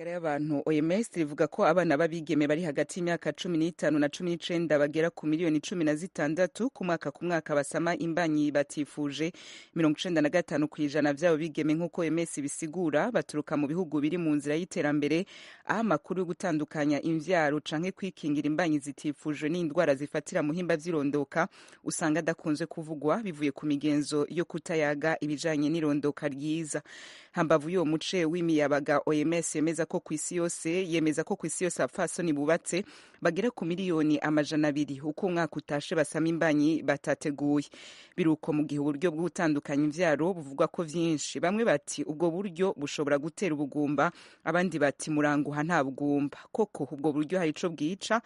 Ry'amagara y'abantu OMS rivuga ko abana b'abigeme bari hagati y'imyaka 15 na 19 bagera ku miliyoni 16 ku mwaka ku mwaka basama imbanyi batifuje. 95% vy'abo bigeme, nk'uko OMS bisigura, baturuka mu bihugu biri mu nzira y'iterambere, aho amakuru yo gutandukanya imvyaro canke kwikingira imbanyi zitifujwe n'indwara zifatira mu himba vy'irondoka usanga adakunze kuvugwa, bivuye ku migenzo yo kutayaga ibijanye n'irondoka ryiza. Hambavu y'uwo muce w'imiyabaga, OMS yemeza ko kw'isi yose abapfasoni bubatse bagera ku miliyoni 200 uko umwaka utashe basama imbanyi batateguye. Biruko mu gihe uburyo bwo gutandukanya imvyaro buvugwa ko vyinshi. Bamwe bati ubwo buryo bushobora gutera ubugumba, abandi bati muranguha nta bugumba. Koko ubwo buryo hari ico bwica?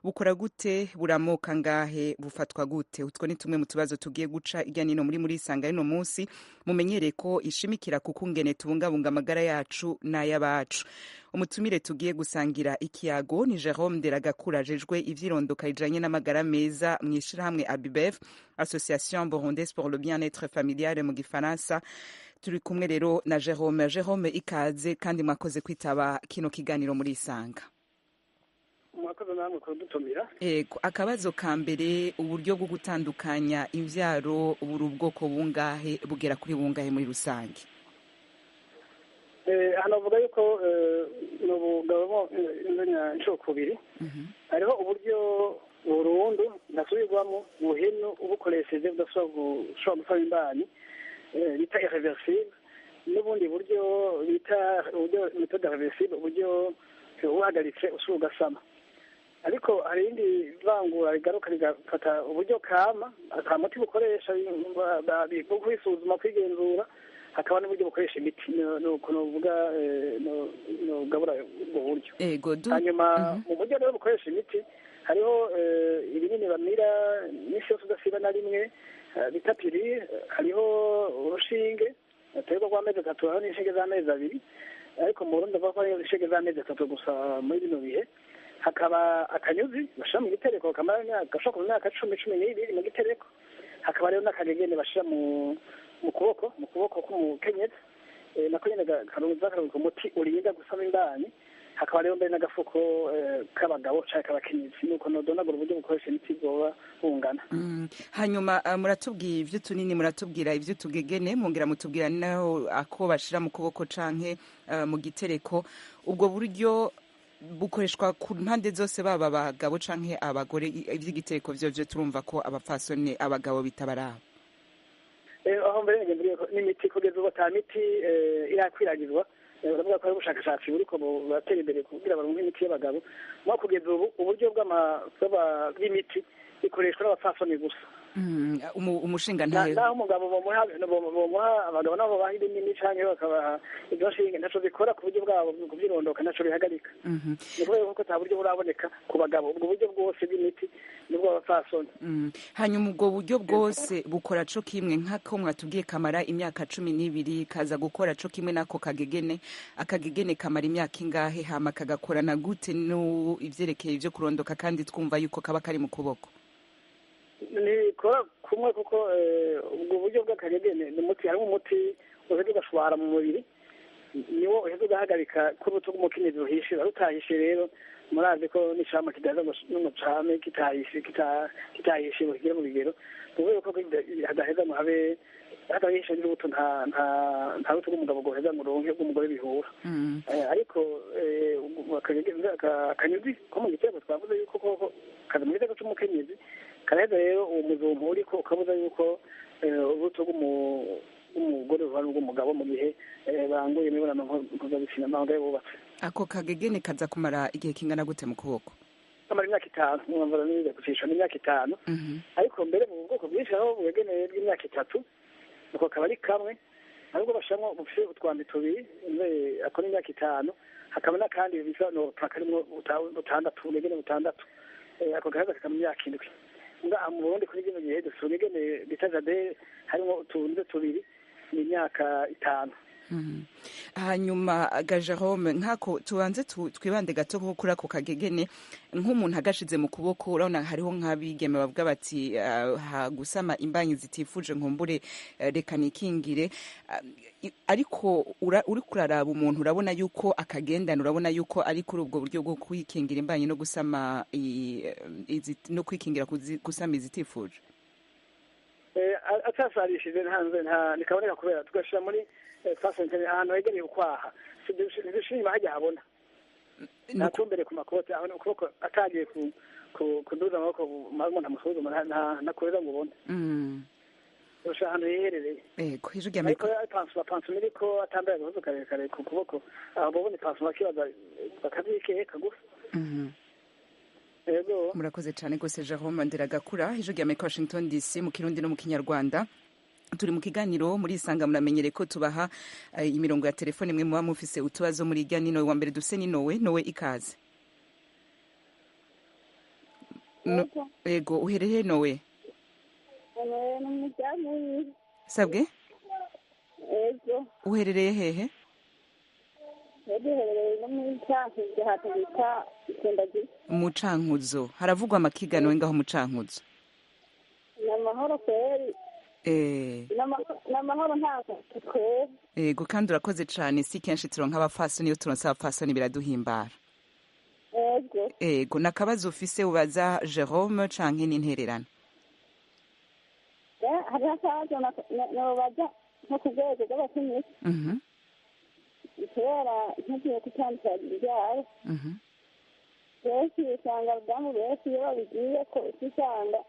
Bukora gute? Buramoka ngahe? Bufatwa gute? Utwo ni tumwe mu tubazo tugiye guca irya nino muri Isanga y'uno munsi. Mumenyere ko ishimikira ku kungene tubungabunga amagara yacu n'ay'abacu. Umutumire tugiye gusangira ikiyago ni Jerome Nderagakura, ajejwe ivyirondoka rijanye n'amagara meza mw'ishirahamwe ABIBEF, Association Burundaise pour le bien-être familial mu gifaransa. Turi kumwe rero na Jerome. Jerome, ikaze kandi mwakoze kwitaba kino kiganiro muri Isanga. Mwakoze namwe kudutumira. Ego, akabazo ka mbere: uburyo bwo gutandukanya imvyaro buri ubwoko bungahe, bugera kuri bungahe muri rusange? Hano bavuga yuko ni ubugabo inshuro kubiri. Hariho uburyo burundu ntasubirwamo, buhino ubukoresheje budashobora gusaba imbanyi, bita irréversible, n'ubundi buryo bita uburyo méthode réversible, uburyo uhagaritse usubira ugasama. Ariko hari irindi vangura rigaruka rigafata uburyo kama ata muti bukoresha bwo kwisuzuma, kwigenzura, hakaba n'uburyo bukoresha imiti. Nuko novuga nogabura ubwo buryo. Ego du Hanyuma mu buryo rero bukoresha imiti hariho ibinini bamira iminsi yose udasiba na rimwe, bita pilule. Hariho urushinge baterwa rw'amezi 3, hariho n'inshinge z'amezi 2, ariko mu Burundi bavuga ko hariho inshinge z'amezi 3 gusa muri bino bihe. Hakaba akanyuzi bashira mu gitereko kamara imyaka, gashobora kuba imyaka 10, 12 mu gitereko. Hakaba rero n'akagegene bashira mu kuboko k'umukenyezi, nako nyene karunza karunga umuti urinda gusama imbanyi. Hakaba rero mbere n'agafuko k'abagabo canke k'abakenyezi. Nuko nodonagura uburyo bukoresha imiti bwoba bungana. Hanyuma muratubwiye ivy'utunini, muratubwira ivy'utugegene, mwongera mutubwira naho ako bashira mu kuboko canke mu gitereko. Ubwo buryo bukoreshwa ku mpande zose, baba abagabo canke abagore? Ivy'igitereko vyo turumva ko abapfasoni, abagabo bitabaraba. Aho mbere ngenzi ko n'imiti, kugeza ubu ata miti irakwiragizwa. Baravuga ko hari ubushakashatsi buriko buratera imbere kugira baronke imiti y'abagabo. Mwa kugeza ubu uburyo bw'imiti ikoreshwa n'abapfasoni gusa. Umushinga ntahe Naho umugabo bomuha, abagabo nabo baha ibinini canke bakabaha izo nshinge, ntaco bikora ku buryo bwabo kubyirondoka, ntaco bihagarika. Ni kubera ko ata buryo buraboneka ku bagabo. Ubwo buryo bwose bw'imiti ni ubw'abapfasoni. Hanyuma ubwo buryo bwose bukora co kimwe, nk'ako mwatubwiye kamara imyaka 12, kaza gukora co kimwe n'ako kagegene? Akagegene kamara imyaka ingahe, hama kagakorana gute no ivyerekeye ivyo kurondoka, kandi twumva yuko kaba kari mu kuboko? Ntikora kumwe, kuko ubwo buryo bw'akagegene ni umuti, harimo umuti uheza ugashwara mu mubiri, niwo uheza ugahagarika ko urutu rw'umukenyezi ruhishira. Rutahishe rero, murazi ko n'icama kidaza n'umucame kitahishe, kitahishe ngo kigere mu bigero. Ni ukuvuga ko hadaheza ngo habe hadahishe n'urubuto, nta rutu rw'umugabo rwoheza ngo uronke rw'umugore bihura. Ariko akanyuzi ko mu gitereko twavuze yuko koko kaza mu gitereko c'umukenyezi, karaheza rero uwo muzumpu uriko ukabuza yuko urubuto rw'umugore ruva n'urw'umugabo mu gihe banguye imibonano mpuzabitsina amahanga bubatse. Ako kagegene kaza kumara igihe kingana gute mu kuboko? Kamara imyaka 5. Mwumva n'ibiza gucisha n'imyaka 5. Ariko mbere mu bwoko bwinshi aho bugenewe bw'imyaka 3, ako kaba ari kamwe, ariko bashiramwo bufise utwambi tubiri, ako n'imyaka 5. Hakaba n'akandi bisa no karimwo butandatu, ubugegene butandatu, ako gaheza kakaba imyaka 7. Ngaha mu Burundi kuri kino gihe dufise ubugegene bita Jadelle, harimwo utunze tubiri, ni imyaka 5. Hanyuma ga Jerome, nkako tubanze twibande gato nko kuri ako kagegene, nk'umuntu agashize mu kuboko, urabona hariho nk'abigeme bavuga bati gusama imbanyi zitifuje, nkumbure reka nikingire. Ariko uri kuraraba umuntu, urabona yuko akagendana, urabona yuko ari kuri ubwo buryo bwo kwikingira imbanyi no gusama no kwikingira gusama izitifuje. Atasarishije ntanze nta nikaboneka, kubera tugashira muri fasente ahantu hegereye ukwaha, ntidushima hajya habona natumbere ku makote aho ukuboko atagiye kuduza amaboko, umuntu amusuzuma ntakureza ngo ubone urusha ahantu hiherereye. Yego, ijwi rya Amerika. Ariko pansuma iriko atambaye agahuzu karekare ku kuboko, aho babona ipansuma bakibaza bakavyikeka gusa. Yego. Murakoze cyane rwose, Jerome Nderagakura. Ijwi rya Amerika, Washington DC, mu Kirundi no mu Kinyarwanda. Turi mu kiganiro muri Isanga. Muramenyere ko tubaha imirongo ya telefone mwe muba mufise utubazo muri irya nino. Wa mbere dufise ni Nowe. Nowe, ikaze. Yego, uherereye Nowe? Sabwe? Ego. Uherereye hehe? Duherereye no muri Cankuzo, ahantu bita Isendagiye. Mu Cankuzo haravugwa amakiganwe ngaho mu Cankuzo? Ni amahoro kweri. Ni amahoro, ntabwo kweri. Yego, kandi urakoze cane. Si kenshi turonka abafasoni, iyo turonse abafasoni biraduhimbara. Ego. Ego, nakabazo ufise ubaza Jerome canke n'intererano? Hariho akabazo nobaza nko ku rwego rw'abakenyezi, kubera ntugiye kutandukanya ibyaro, benshi usanga abadamu benshi iyo babigiye ko usanga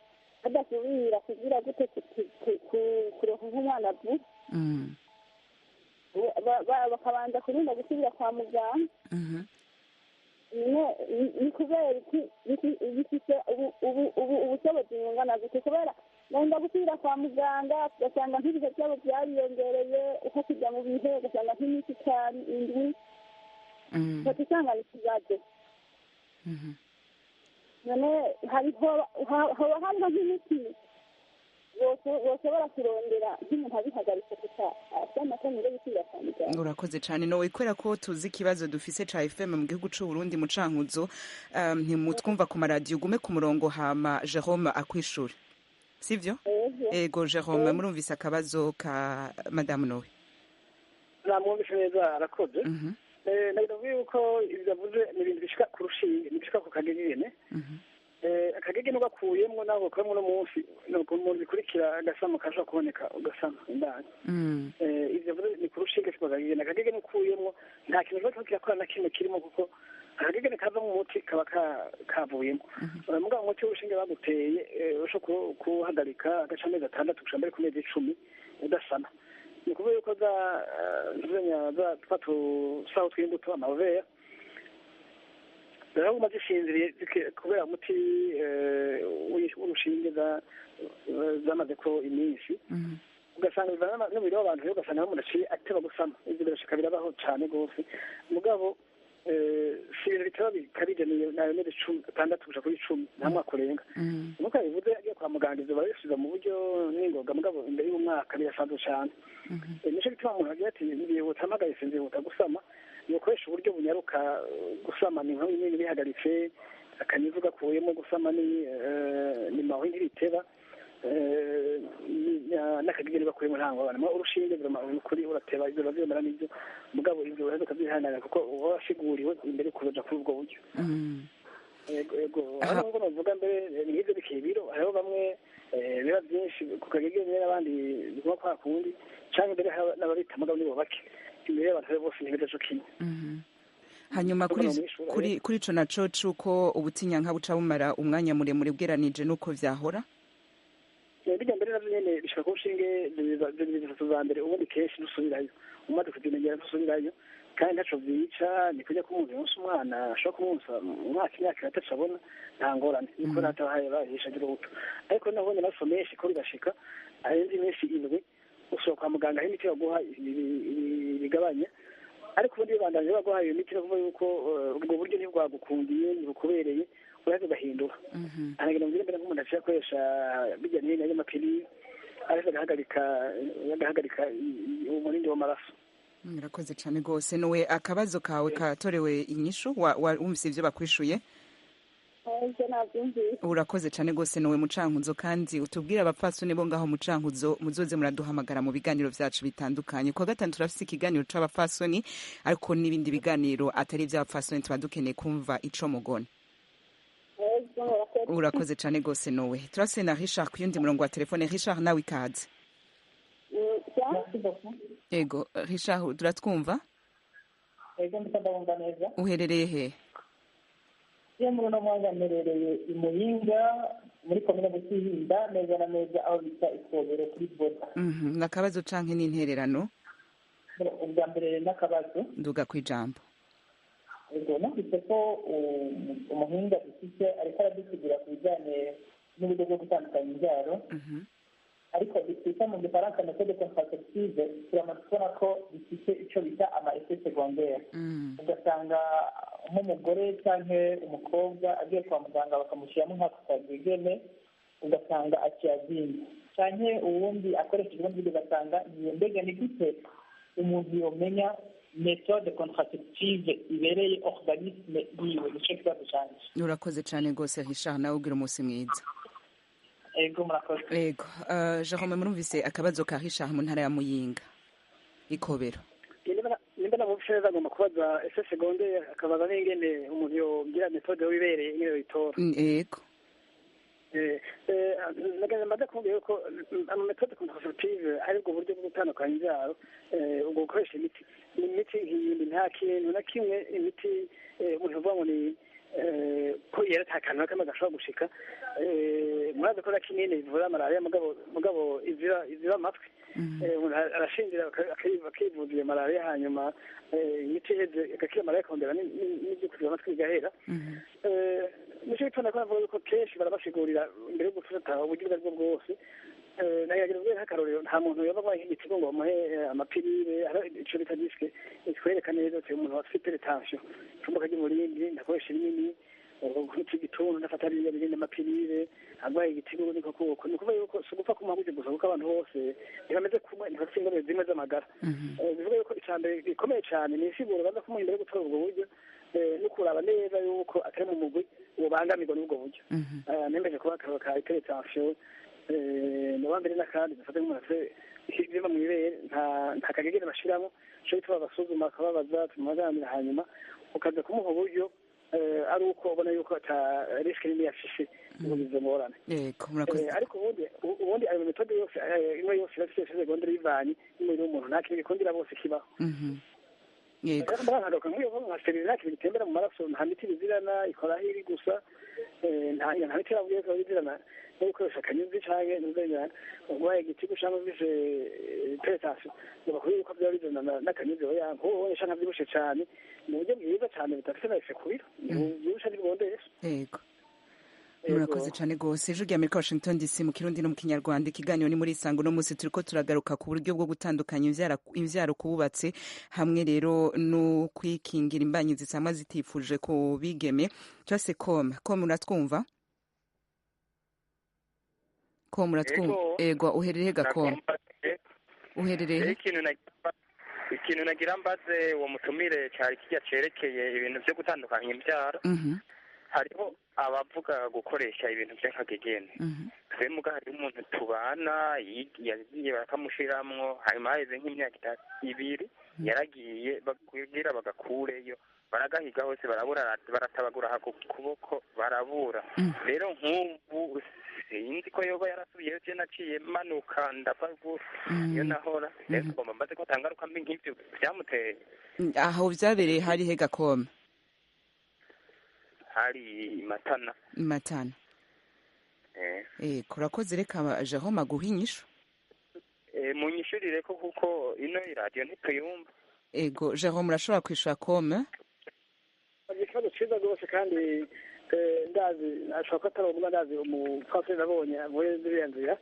badasubira kugira gute kuronka nk'umwana vuba, bakabanza kurinda gusubira kwa muganga. Ni kubera iki bifise ubushobozi bungana gute? Kubera barinda gusubira kwa muganga, ugasanga nk'ibihe byabo byariyongereye, uko kujya mu bihe ugasanga nk'iminsi itanu, indwi, ugaca usanga ni ikibazo. None hoba hariho nk'imiti boshobora kurondera nk'umuntu abihagaritse kuko afite yo gusubira kwa muganga? Urakoze cyane Nowe. Kubera ko tuzi ikibazo dufise ca FM mu gihugu c'u Burundi mu Cankuzo, ntimutwumva ku maradiyo, ugume ku murongo hama Jerome akwishura, sivyo? Ego, Jerome, murumvise akabazo ka madamu Nowe? Namwumvise neza, arakoze. Nagira ngo yuko ibyo avuze ni ibintu bishika ku rushinge, ntibishika ku kagegene. Akagegene ugakuyemwo naho gakuramo uno munsi, umuntu bikurikira agasama kashobora kuboneka, ugasama indani. Ivyo avuze ni ku rushinge, si ku kagegene. Akagegene ukuyemwo nta kintu kiba kirakora na kimwe kirimo, kuko akagegene kavamo umuti kaba kavuyemo. Mugabo umuti w'urushinge baguteye ushobora kuwuhagarika agaca amezi 6 gushika mbere ku mezi 10 udasama. Ni ukuvuga yuko za twa tusaho tw'imbuto, amavere, ziraguma zisinziriye kubera umuti w'urushinge zamaze ko iminsi, ugasanga bivana n'umubiri w'abantu rero, ugasanga umuntu aciye ateba gusama. Ivyo birashika, birabaho cane rwose. Mugabo si ibintu bitaba bikabije, nayo mezi 6 gushika kuri 10, nta mwaka urenga. Nuko yabivuze, agiye kwa muganga ivyo barabisubiza mu buryo n'ingoga, mugabo imbere y'umwaka birasanzwe cane. Nico gituma umuntu agira ati nzihuta mpagaritse, nzihuta gusama, ni ukoresha uburyo bunyaruka gusama. Ni nka bihagaritse akanyuzi gakuyemo gusama, ni mahwi ntibiteba, n'akagegene bakuyemo nta ngorane. Urushinge kuri urateba, ivyo uravyemera nivyo, mugabo ivyo uraheza ukavyihanganira kuko uba wasiguriwe imbere kuja kuri ubwo buryo. Ego, hano nkuko novuga mbere ni nk'ivyo bikeye ibiro, hariho bamwe biba vyinshi ku kagegene n'abandi biguma kwa kundi, canke mbere n'ababita, mugabo nibo bake. Imbere y'abantu bose ntibeza co kimwe. Hanyuma kuri ico naco c'uko ubutinyanka buca bumara umwanya muremure ugeranije n'uko vyahora? Bijya mbere navyo nyene bishika ku nshinge zibiri zitatu za mbere, ubundi kenshi ntusubirayo, umaze kuzimenyera ntusubirayo, kandi ntaco vyica. Ni kurya ko umuntu yonsa umwana, ashobora kumwonsa umwaka, imyaka itatu abona nta ngorane, niko natabahaye bahishagira ubuto. Ariko naho amaraso menshi ko bigashika arenze iminsi 7, usubira kwa muganga, aho imiti baguha bigabanya. Ariko ubundi bibandanye baguha iyo miti, no kuvuga yuko ubwo buryo ntibwagukundiye, ntibukubereye, uraheza ugahindura. Aragenda mbere mbere nk'umuntu aciye akoresha bijya n'ibintu y'amapiri, araheza agahagarika umurindi w'amaraso. Murakoze cyane rwose. Nowe, akabazo kawe katorewe inyishu, wumvise ivyo bakwishuye? Ivyo navyumvise. Urakoze cyane rwose, Nowe Mucankuzo. Kandi utubwire abapfasoni bo ngaho Mucankuzo, muzoze muraduhamagara mu biganiro vyacu bitandukanye. Kuwa gatanu turafise ikiganiro c'abapfasoni, ariko n'ibindi biganiro atari ivy'abapfasoni tuba dukeneye kumva ico mugona. Ego, murakoze. Urakoze cyane rwose, Nowe. Turafise na Richard ku yundi murongo wa telefone. Richard, nawe ikaze. Ja? Merci beaucoup. Ego Richard, turatwumva? Ego, ndiko ndabumva neza. Uherereye he? Iyo muri uno mwanya mperereye i Muyinga, muri komine Butihinda, neza na neza aho bita Ikobero kuri boda. Nakabazo canke n'intererano? Ubwa mbere n'akabazo. Nduga kwijambo. Ego, numvise ko umuhinga dufite ariko aradusigira ku bijyanye n'uburyo bwo gutandukanya imbyaro, ariko bitwita mu gifaransa méthode contraceptive. Turamaze kubona ko bifite icyo bita ama effet secondaire, ugasanga nk'umugore cyangwa umukobwa agiye kwa muganga bakamushyiramo nk'ako kagegene, ugasanga akiyazimba, cyangwa uwundi akoresheje ubundi buryo ugasanga niyo. Mbega ni gute umuntu yomenya méthode contraceptive ibereye organisme yiwe? Nicyo kibazo cyanjye. Urakoze cyane rwose, Richard, nawe ugira umunsi mwiza. Ego, murakoze. Ego, Jerome, murumvise akabazo ka Richard mu ntara ya Muyinga, Ikobero. Nimba namubishe neza, agomba kubaza effet secondaire, akabaza n'ingene umuntu yogira méthode wibereye, ingene yoyitora. Ego. Nageze maze kumubwira yuko ama méthode contraceptive ari ubwo buryo bwo gutandukanya imbyaro, ubwo gukoresha imiti. Ni imiti nk'iyindi, nta kintu na kimwe imiti umuntu uvuga ngo ni ko yera, ata kantu na kamwe gashobora gushika. Murazi ko na kinini ivura malariya, mugabo iziba amatwi. Umuntu arashingira akivuza iyo malariya, hanyuma imiti iheze agakira malariya, akongera n'ibyo kuziba amatwi bigahera. Nico gituma nako navuga yuko kenshi barabasigurira imbere yo gufata uburyo ubwo aribwo bwose. Nagerageza kubwira nk'akarorero, nta muntu yoba arwaye nk'igitigu ngo bamuhe amapirire. Hariho ico bita disque itwereka neza ati umuntu afite hypertension, icumba ry'umurindi, ndakoresha ibinini, nk'iki gituntu ndafata biriya binini, amapirire. Arwaye igitigu niko kuko ni ukuvuga yuko si ugupfa kumuha gutyo gusa, kuko abantu bose ntibameze kumwe, ntibafite ingorane zimwe z'amagara. Bivuga yuko icya mbere gikomeye cyane ni insiguro baza kumuha imbere yo gutora ubwo buryo, no kuraba neza yuko atari mu mugwi wobangamirwa n'ubwo buryo. Nembeje kuba akarorero ka hypertension noba mbere n'akandi dufate nk'umuntu afite ibyuma mu ibere, nta kagegene bashiramo. Ico bituma basuzuma, bakababaza, tumubaganira, hanyuma ukaza kumuha uburyo ari uko ubona yuko ata risque nini yafise ngo bizo ngorane. Yego, murakoze. Ariko ubundi ayo méthode yose, imwe yose irafise effet secondaire bivanye n'umubiri w'umuntu. Nta kintu gikundira bose kibaho. Yego. Nkagaruka nk'iyo nka stérile, nta kintu gitembera mu maraso, nta miti bizirana, ikora aho iri gusa. Nta miti irabwiye ko bizirana no gukoresha akanyuzi canke n'uzenya urwaye igitigu canke ufise hypertension ngo bakubwire yuko byaba bizana n'akanyuzi. Oya, nk'ubu ubonye canke avyibushe cane, ni uburyo bwiza cane budafise na effet ku biro, ntibuvyibusha, ntibwondesha. Yego, murakoze cyane rwose. Ijwi rya Amerika, Washington DC, mu Kirundi no mu Kinyarwanda. Ikiganiro ni Muri Isango. No munsi turiko turagaruka ku buryo bwo gutandukanya imvyaro kububatse, hamwe rero no kwikingira imbanyi zisama zitifuje ku bigeme. Turase com com, uratwumva? Com, uratwumva? Ego, uherereye ga com? Uherereye he? Ikintu nagira mbaze uwo mutumire cyari kijya cerekeye ibintu byo gutandukanya imbyaro. Hariho abavuga gukoresha ibintu by'akagegene. Twe muga hariho umuntu tubana yagiye bakamushiramwo, hanyuma haheze nk'imyaka itatu, ibiri, yaragiye kugira bagakureyo, baragahiga hose barabura, baratabagura aha ku kuboko barabura. Rero nk'ubu sinzi ko yoba yarasubiyeyo, je naciye manuka ndava iyo nahora. Rero tugomba mbaze ko atangaruka mbi nk'ivyo byamuteye. Aho vyabereye hari he gakome? Hari Matana. Matana. Kurakoze. Reka Jerome aguhe inyishu. Munyishurire ko kuko ino iradiyo ntituyumva. Ego Jerome, urashobora kwishura kome? Ikibazo cyiza rwose, kandi ndazi ashobora kuba atari ubumuga. Ndazi umupfasoni nabonye avuye ziriya nzira,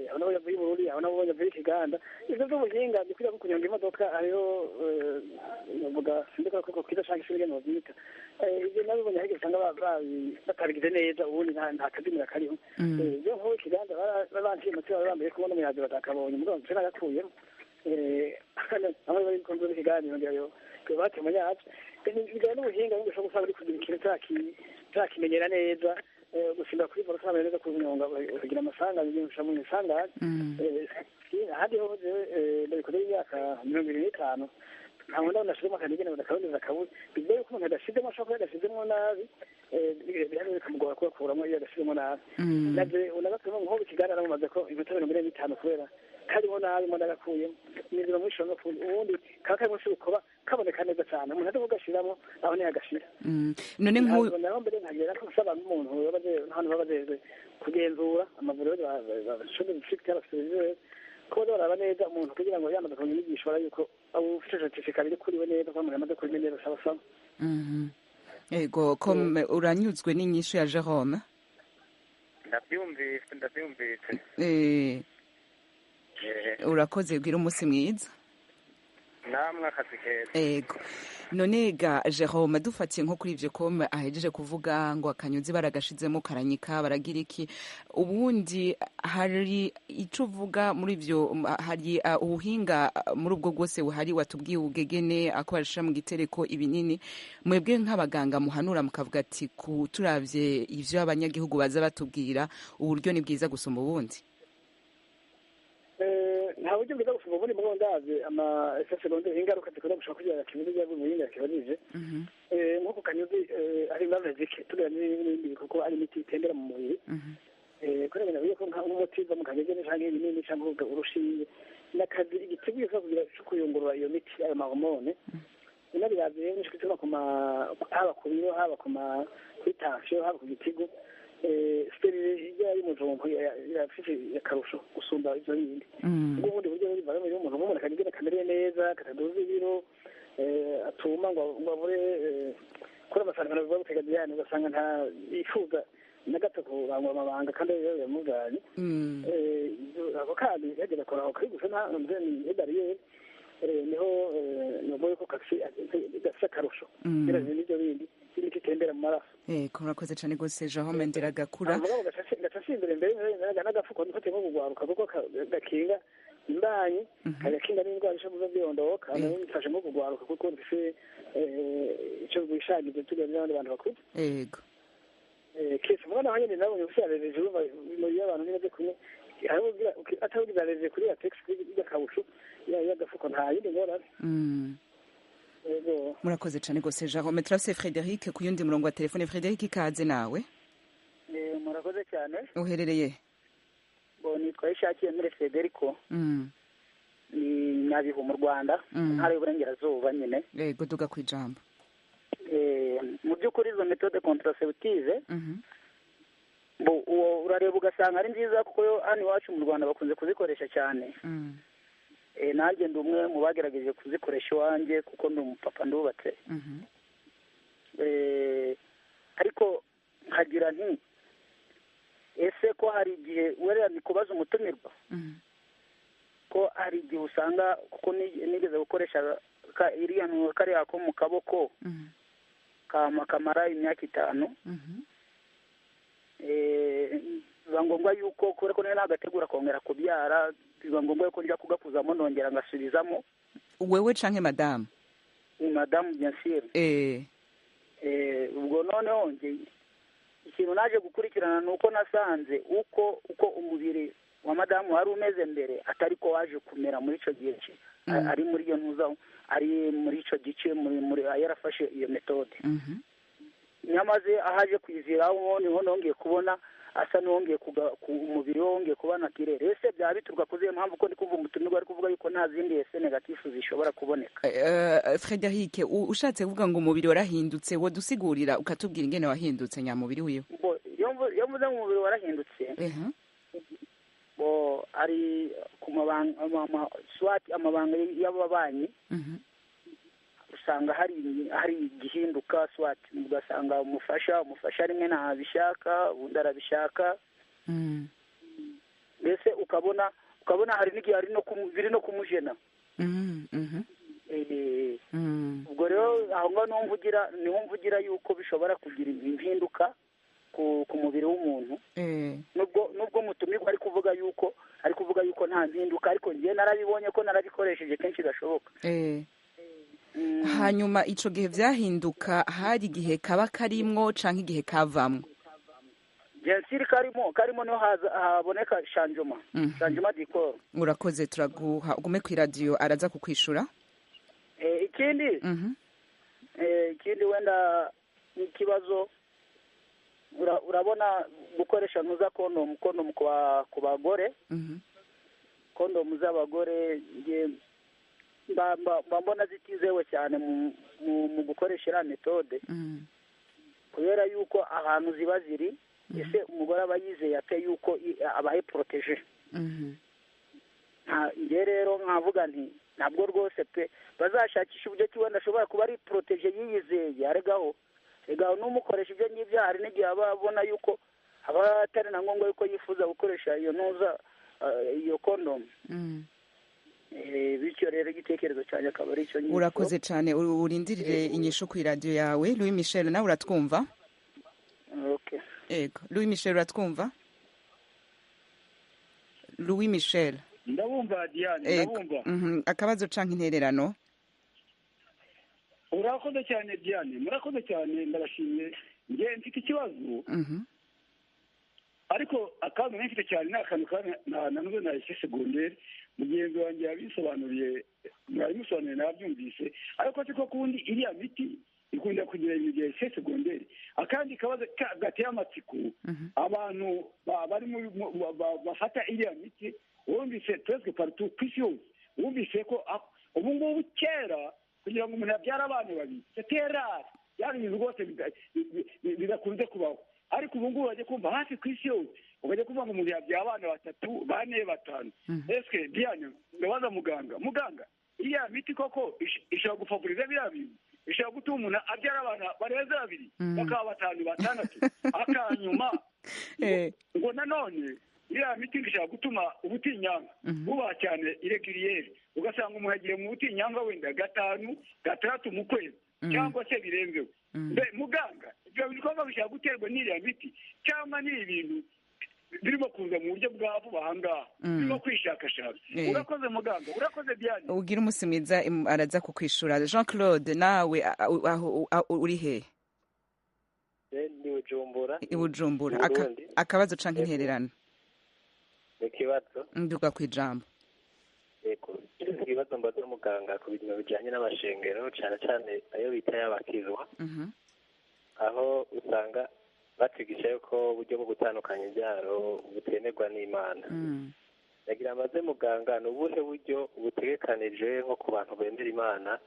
aho nabonye avuye i Bururi, aho nabonye avuye i Kiganda. Ivyo vy'ubuhinga ni kwiga nko kunyonga imodoka, hariho novuga sindikora ko kwiza canke sinzi ingene bavyita. Ivyo nabibonye harigeze usanga batabigize neza, ubundi nta kazimira kariho. Ivyo nko Kiganda babanciye amatwi, bari bambaye kubona umuyaga batakabonye, mugabo nce nagakuyemo. Aho bari kunze ikiganiro ngira bati munyacu bigana n'ubuhinga bwo gushobora gusanga uri kugira ikintu utakimenyera neza, gusimba kuri boro utamenya neza kunyonga, ukagira amasanganya, ugashyira mu isanganya. Ahandi ho ndabikoze imyaka 75, ntabwo ndabona ashizemo akanigene ngo ndakaboneza akabura. Bivuga yuko umuntu adashizemo ashobora kuba yadashizemo nabi, bihano bikamugora kugakuramo iyo adashizemo nabi. Navyo unagakuramo nk'ubu ikiganiro namumaze ko iminota 45 kubera karimo nabi, mo ndagakuyemo nizima muri shonga. Ubundi kaba karimo si ukoba kaboneka neza cyane, umuntu azi kugashiramo aho ntiyagashira. None nk'uyu naho mbere nkagera ko nsaba n'umuntu n'abantu baba bajejwe kugenzura amavuriro, bashobora district y'abasubize ko baraba neza umuntu kugira ngo yamaze kumenya inyigisho, bara yuko ufite certificat biri kuriwe neza, ko umuntu yamaze kubimenyera saba saba. Ego, ko uranyuzwe n'inyishu ya Jerome? Ndabyumvise, ndabyumvise. Urakoze, bwira umunsi mwiza. Namwe akazi keza. Ego. None ga Jerome, dufatiye nko kuri ivyo kome ahejeje kuvuga ngo akanyuzi baragashizemo karanyika baragira iki, ubundi hari ico uvuga muri ivyo? Hari ubuhinga muri ubwo bwose buhari watubwiye, ubugegene ako barashira mu gitereko, ibinini, mwebwe nk'abaganga muhanura mukavuga ati turavye ivyo abanyagihugu baza batubwira, uburyo ni bwiza gusumba ubundi? Nta buryo bwiza gusumba ubundi, mugabo ndazi ama effets secondaires, ingaruka zikunda gushaka kugira kimeze bya muhinga kibajije. Nko ku kanyuzi ari impamvu zike tugereranyije n'ibindi, kuko ari imiti itembera mu mubiri. Kubera ibintu ko nk'umuti uva mu kanyuzi canke ibinini canke urushinge n'akazi igitigu gishobora kugira co kuyungurura iyo miti, ayo mahormone unabirazi rero nico gituma ku haba ku biro, haba ku kuri tension, haba ku gitigu, stéril ijya y'umujumbu irafise akarusho gusumba ivyo bindi. Ubwo ubundi buryo bivana mu umuntu, nk'umuntu akagenda kamereye neza, kataduza ibiro, atuma ngo abure kuri amafaranga bivuga guteganya, ugasanga nta yifuza na gato kurangura amabanga kandi rero yamuganye. Ako kandi yagera kora aho kari gusa nta ni barrière, niho novuga ko gafise akarusho ugereranyije n'ivyo bindi imiti itembera mu maraso. Ego, murakoze cyane rwose, Jerome Nderagakura. Mugabo gaca simbere mbere n'agafuko niko nko kugwaruka, kuko gakinga imbanyi, kagakinga n'indwara ishobora kuza ziyondoka, bifashe nko kugwaruka kuko bifise ico bwishagije tuganira n'abandi bantu bakuze. Kese mugabo naho nyene nabonye ufise allergie, urumva muri abantu ntibaze kumwe, atawugize allergie kuri latex y'agakawushu y'agafuko nta yindi ngorane. Murakoze cyane rwose, Jerome. Turafise Frederic ku yundi murongo wa telefone. Frederic, ikaze nawe. Murakoze cyane. Uherereye? Bo nitwa Ishakiye muri Federico. Ni Nyabihu mu Rwanda, ntara y'Uburengerazuba nyine. Yego, duga ku ijambo. Mu by'ukuri izo méthode contraceptive uwo urareba ugasanga ari nziza, kuko hano iwacu mu Rwanda bakunze kuzikoresha cyane. Nanjye ndi umwe mu bagerageje kuzikoresha iwanjye, kuko ndi umupapa, ndubatse. Ariko nkagira nti ese ko hari igihe werera, ni kubaza umutumirwa, ko hari igihe usanga, kuko nigeze gukoresha iriya kariya ko mu kaboko kamara imyaka 5, biba ngombwa yuko kubera ko niyo nagategura kongera kubyara, biba ngombwa yuko njya kugakuzamo nongera ngasubizamo. Wewe canke madamu? Ni madamu, bien sûr. Ubwo noneho nge ikintu naje gukurikirana ni uko nasanze uko umubiri wa madamu wari umeze mbere atari ko waje kumera muri ico gihe ari muri iyo ntuza, ari muri ico gice muri yarafashe iyo méthode. Nyamaze ahaje kwiziraho niho nongeye kubona asa n'uwongeye umubiri we wongeye kuba naturel. Ese byaba bituruka ku zihe mpamvu, ko ndi kumva umutumirwa ari kuvuga yuko nta zindi effets négatifs zishobora kuboneka? Frederic, ushatse kuvuga ngo umubiri warahindutse, wodusigurira ukatubwira ingene wahindutse nyamubiri wiwe? Iyo mvuze ngo umubiri warahindutse, bo ari ku mabanga, soit amabanga y'ababanyi, usanga hari igihinduka, soit ugasanga umufasha rimwe ntabishaka, ubundi arabishaka. Mbese ukabona hari n'igihe hari biri no kumujena. Ubwo rero aho ngaho niho mvugira yuko bishobora kugira impinduka ku mubiri w'umuntu, nubwo mutumirwa ari kuvuga yuko nta nta mpinduka, ariko njye narabibonye ko narabikoresheje kenshi gashoboka. Hanyuma ico gihe vyahinduka, hari igihe kaba karimwo canke igihe kavamwo? Bien karimo niho haboneka changement, changement du corps. Urakoze, turaguha ugume ku radio, araza kukwishura. Ikindi ikindi wenda ikibazo, urabona gukoresha ntuza kondomu ku bagore, kondomu z'abagore nge mba mbona zitizewe cyane mu gukoresha iriya metode, kubera yuko ahantu ziba ziri, ese umugore aba yizeye ate yuko abaye protégé? Nge rero nkavuga nti ntabwo rwose pe, bazashakisha uburyo ki wenda ashobora kuba ari protégé yiyizeye. Aregaho regaho n'umukoresha ibyo ngibyo, hari n'igihe aba abona yuko aba atari na ngombwa yuko yifuza gukoresha iyo ntuza, iyo kondomu. Bityo rero igitekerezo cyanjye akaba ari icyo ngicyo. Urakoze cyane, urindirire inyishu ku iradiyo yawe. Louis Michel, nawe uratwumva? Okay. Ego, Louis Michel, uratwumva? Louis Michel? Ndabumva Diane, ndabumva. Akabazo canke intererano? Urakoze cyane Diane, murakoze cyane, ndabashimiye. Nge mfite ikibazo, ariko akantu mfite cyane ni akantu nanuze nahise segonderi, mugenzi wanjye yabisobanuriye, mwabimusobanuriye nabyumvise, ariko siko kundi iriya miti ikunda kugira ibintu bya ese segonderi. Akandi kabazo gateye amatsiko, abantu bari bafata iriya miti, wumvise presque partout ku isi yose, wumvise ko ubu ngubu kera kugira ngo umuntu abyare abana babiri c'était rare, byari ibintu rwose bidakunze kubaho, ariko ubu ngubu bajya kumva hafi ku isi yose, ukajya kumva ngo umuntu yabyaye abana 3, 4, 5. Eske Diane, ndabaza muganga, iriya miti koko ishobora gufavoriza biriya bintu, ishobora gutuma umuntu abyara abana barenze 2 bakaba 5, 6? Akanyuma ngo nanone iriya miti ishobora gutuma ubutinyanga buba cyane irégulierement, ugasanga umuntu agiye mu butinyanga wenda 5, 6 mu kwezi cyangwa se birenzeho. Muganga, ibyo bikorwa bishobora guterwa n'iriya miti cyangwa ni ibintu birimo kuza mu buryo bwa vuba aha ngaha, birimo kwishakashaka? Urakoze muganga, urakoze Diane. Ugira umunsi mwiza, araza kukwishura. Jean Claude, nawe aho uri he? Ni Bujumbura. I Bujumbura. Akabazo canke intererano? Ikibazo. Nduga kwijambo. Yego, ibibazo mbaza muganga ku bintu bijanye n'amashengero, cyane cyane ayo bita y'abakizwa, aho usanga batwigisha yuko uburyo bwo gutandukanya imbyaro butemerwa n'Imana. Nagira amaze muganga, ni ubuhe buryo butegekanije nko ku bantu bemera Imana,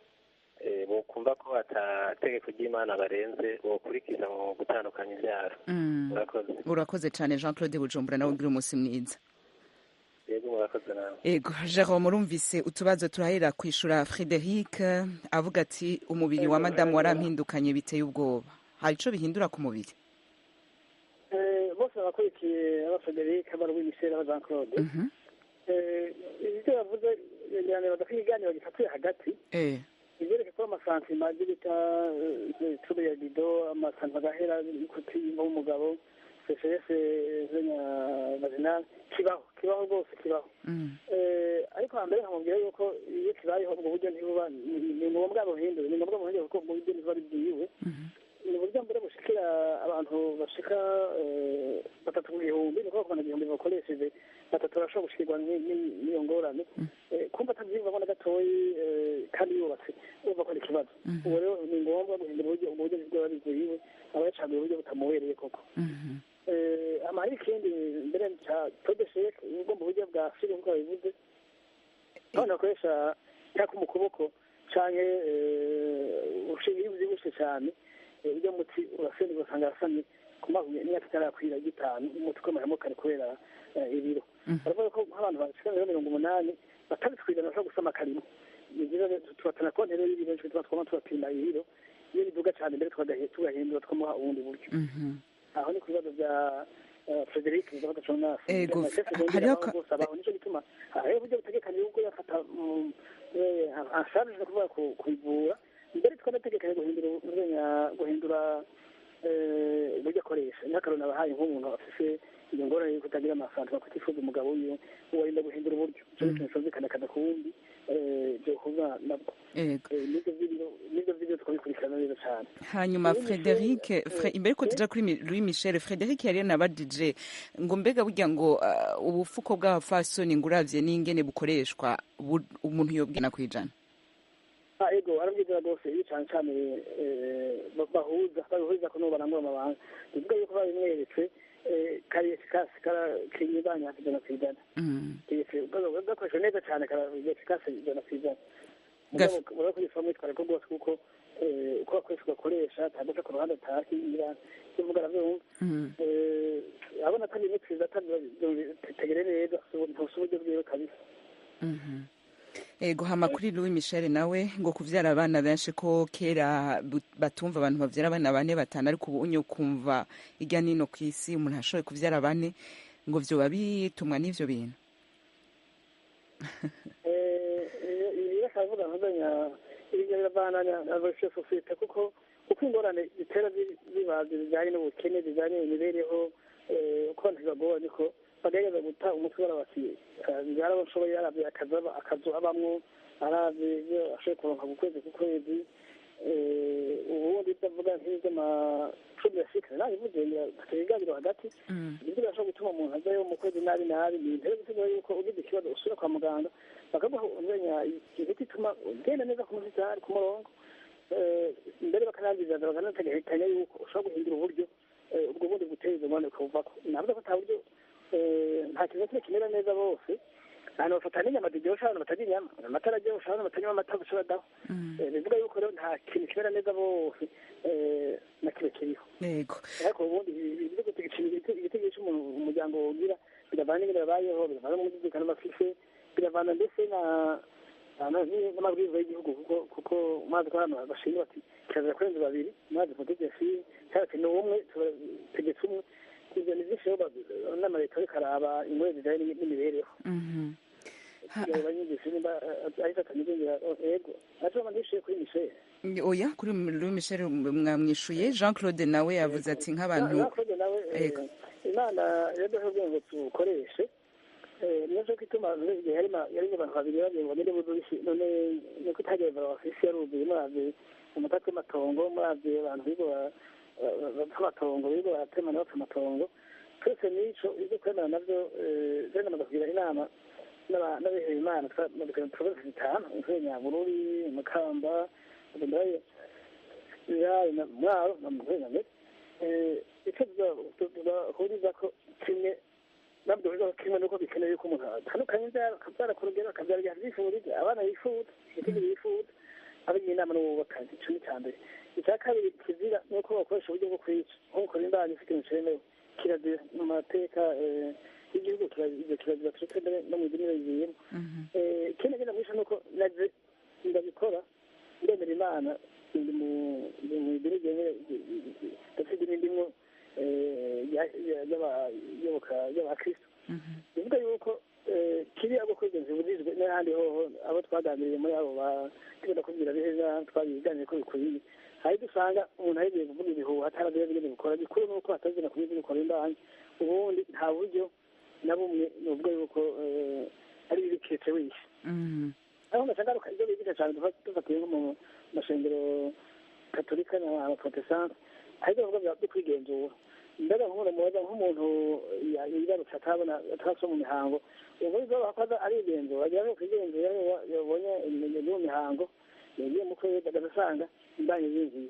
bokumva ko atategeko ry'Imana barenze, bokurikiza mu gutandukanya imbyaro? Urakoze. Urakoze cyane Jean Claude Bujumbura, nawe ugira umunsi mwiza. Yego, murakoze nawe. Ego Jerome, urumvise utubazo, turahera kwishura Frederic avuga ati umubiri wa madamu warampindukanye biteye ubwoba. Hari ico bihindura ku mubiri? Bose abakurikiye, aba Frederic, aba Louis Michel, aba Jean Claude, ibyo yavuze badakwiye ikiganiro gifatiye hagati, ibyereka ko amasantima ibyo bita trouble ya libido, amasantima agahera, kutiyumva w'umugabo, sécheresse vaginale, kibaho, kibaho rwose, kibaho. Ariko hambere nkamubwira yuko iyo kibayeho ubwo buryo ntibuba ni ngombwa buhindure, ni ngombwa buhindure, kuko ubwo buryo ntibuba bwiwe. Ni uburyo mbere bushikira abantu bashika 3 mu 1000, ni ukuvuga ku 1000 bakoresheje 3 barashobora gushikirwa n'iyo ngorane. Kumva atabyiyumvamo na gatoyi kandi yubatse, urumva ko ari ikibazo. Ubu rero ni ngombwa guhindura uburyo, ubwo buryo bwaba bwiwe, aba yacaguye uburyo butamubereye koko. Hari ikindi mbere cya todesheke, ubwo mu buryo bwa fili nk'uko babivuze, abana bakoresha cyangwa mu kuboko canke urushinge, iyo uvyibushe cyane ujya muti urasenda, ugasanga arasamye ku myaka itarakwira 5, umuti ukomeramo kare kubera ibiro. Baravuga ko nk'abantu bashika 80% batabitwirana bashobora gusama karimo. Ni byiza tubatana konti rero y'ibiro, tuba twama tubapima ibiro, iyo biduga cyane mbere tugahindura tukamuha ubundi buryo. Aho ni ku bibazo bya Frederic. Ndavuga Jonas, hariho nicyo gituma hariho uburyo butegekanye bwo yafata en charge, no kuvuga kubivura. Mbere twanategekanye guhindura Uburyo akoresha, nk'akarorero nabahaye, nk'umuntu afise iyo ngorane yo kutagira amafaranga, kutifuza umugabo wiwe, uwo arinda guhindura uburyo. Ico ni ikintu cumvikana akaza ku wundi vyohuza nabwo. Nivyo vy'ibiro tukabikurikirana neza cane. Hanyuma Louis Michel, Frederic, imbere ko tuja kuri Louis Michel, Frederic yari yanabajije ngo mbega burya ngo ubufuko bw'abapfasoni ngo uravye n'ingene bukoreshwa, umuntu yobwina kwijana? Ah, ego, arabwizera rwose. Iyo cane cane bahuza, babihuriza ko n'ubu barangura amabanga, bivuga yuko babimweretse, kari efficace, karakinyibanya 100%. Gakoreshwa neza cane, kara efficace 100%. Mugabo urakoresha mwitwarariko rwose, kuko uko bakoresha ugakoresha ataguca ku ruhande, atakingira ivyo mvuga aravyumva. Abona atari imiti, atabitegereye neza, ntusi uburyo bwiwe kabisa. Ego, hama kuri Louis Michel nawe ngo kuvyara abana benshi, ko kera batumva abantu bavyara abana bane, batanu, ariko ubu unye ukumva irya nino kw'isi umuntu ashoboye kuvyara bane, ngo vyoba bitumwa n'ivyo bintu? Iyo akavuga ntuzanya ibyo biravana na version société, kuko uko ingorane zitera ziba zijyanye n'ubukene, zijyanye n'imibereho, uko abantu bibagora niko bagerageza guta umutwe. Barabati byara bashoboye, aravye akazu abamwo, aravye ibyo ashoboye kuronka ku kwezi ku kwezi. Ubundi ibyo avuga nk'ivy'amacumi ya sikare nabivuze ibiganiro hagati, nibyo birashobora gutuma umuntu ajayo mu kwezi nabi nabi. Ni intebe gutegura yuko ugize ikibazo usubira kwa muganga, bakaguha umenya imiti ituma ugenda neza ku musitari ku murongo. Mbere bakanabyizaza, bakanategekanya yuko ushobora guhindura uburyo, ubwo bundi buteza izo ngorane ukabuvako. Navuga ko ata buryo, nta kintu na kimwe kimera neza bose. Ahantu bafata n'inyama ziryoshe, abantu batarya inyama, amata araryoshe, abantu batanywa amata gusa badaho. Bivuga yuko rero nta kintu kimera neza bose, na kimwe kiriho. Ariko ubundi igitego cy'umuntu umuryango wogira biravana n'ingene babayeho, biravana n'umutekano bafise, biravana ndetse n'amabwiriza y'igihugu, kuko mazi ko hano bashinga bati kirazira kurenza babiri, mazi mutegetsi cyangwa ati ni umwe, tegetse umwe. Ivyo ni vyinshi rero n'amaleta ariko araba ingorane zijanye n'imibereho. Banyigisha nimba ahita atanyigengera. Ego, naco ndishuye kuri Michel. Oya, kuri Louis Michel mwamwishuye. Jean Claude nawe yavuze ati nk'abantu Jean Claude nawe, Imana yaduha ubwenge ngo tubukoreshe. Nico gituma igihe yari abantu babiri babiri ngo bagende buzuye, none niko itagiye bafise yaruzuye. Muravye umutaka w'amatongo, muravye abantu bigo bapfa amatongo, bigo baratemana bapfa amatongo. Twese nico ibyo kwemera navyo, rero kugira inama n'abihebeye Imana mu provinsi zitanu: Imvura, Nyabururi, Makamba, Ndaya, Mwaro na Muhena. Icyo tudahuriza ko kimwe, nabwo duhuriza ko kimwe, nuko bikenewe yuko umuntu atandukanye imbyaro, akabyara ku rugero, akabyara igihe abyifuriza, abana yifuza, igiti yifuza, abagira inama n'ububakanye. Ico ni ica mbere. Icya kabiri kizira ni uko bakoresha uburyo bwo kwica, nko gukora imbanyi ifite ikintu cemewe, kirazira mu mateka y'igihugu, ivyo kirazira turetse mbere no mu idini bagiyemo. Ikindi agenda mwisha nuko naje ndabikora, ndemera Imana, ndi mu idini ryemere, ndafite idini ndimwo y'abayoboka y'abakristo. Bivuga yuko kiriya bwo kwigenza bibujijwe n'ahandi hoho. Abo twaganiriye muri abo tugenda kubwira biheza, twabiganiriye ko bikwiye. Hari dusanga umuntu ahejeje kuvuga ibihuha, atarazi ingene bikora. Gikuru nuko atazina kubizi gukora imbanyi. Ubundi nta buryo na bumwe nuvuga yuko ari bibi keretse wishe. Aho ngaca ngaruka ibyo bigisha cane, dufatiye nko mu mashengero katolika na abaprotestante, hari ibyo bavuga byo kwigenzura. Mbega nk'umuntu mubaza, nk'umuntu yibarutse atabona, atarasoma mu mihango, ubwo bizoba akoze arigenzura, agira ngo kwigenzura yabonye mu mihango yagiye mu kwezi, agasanga imbanyi zinjiye.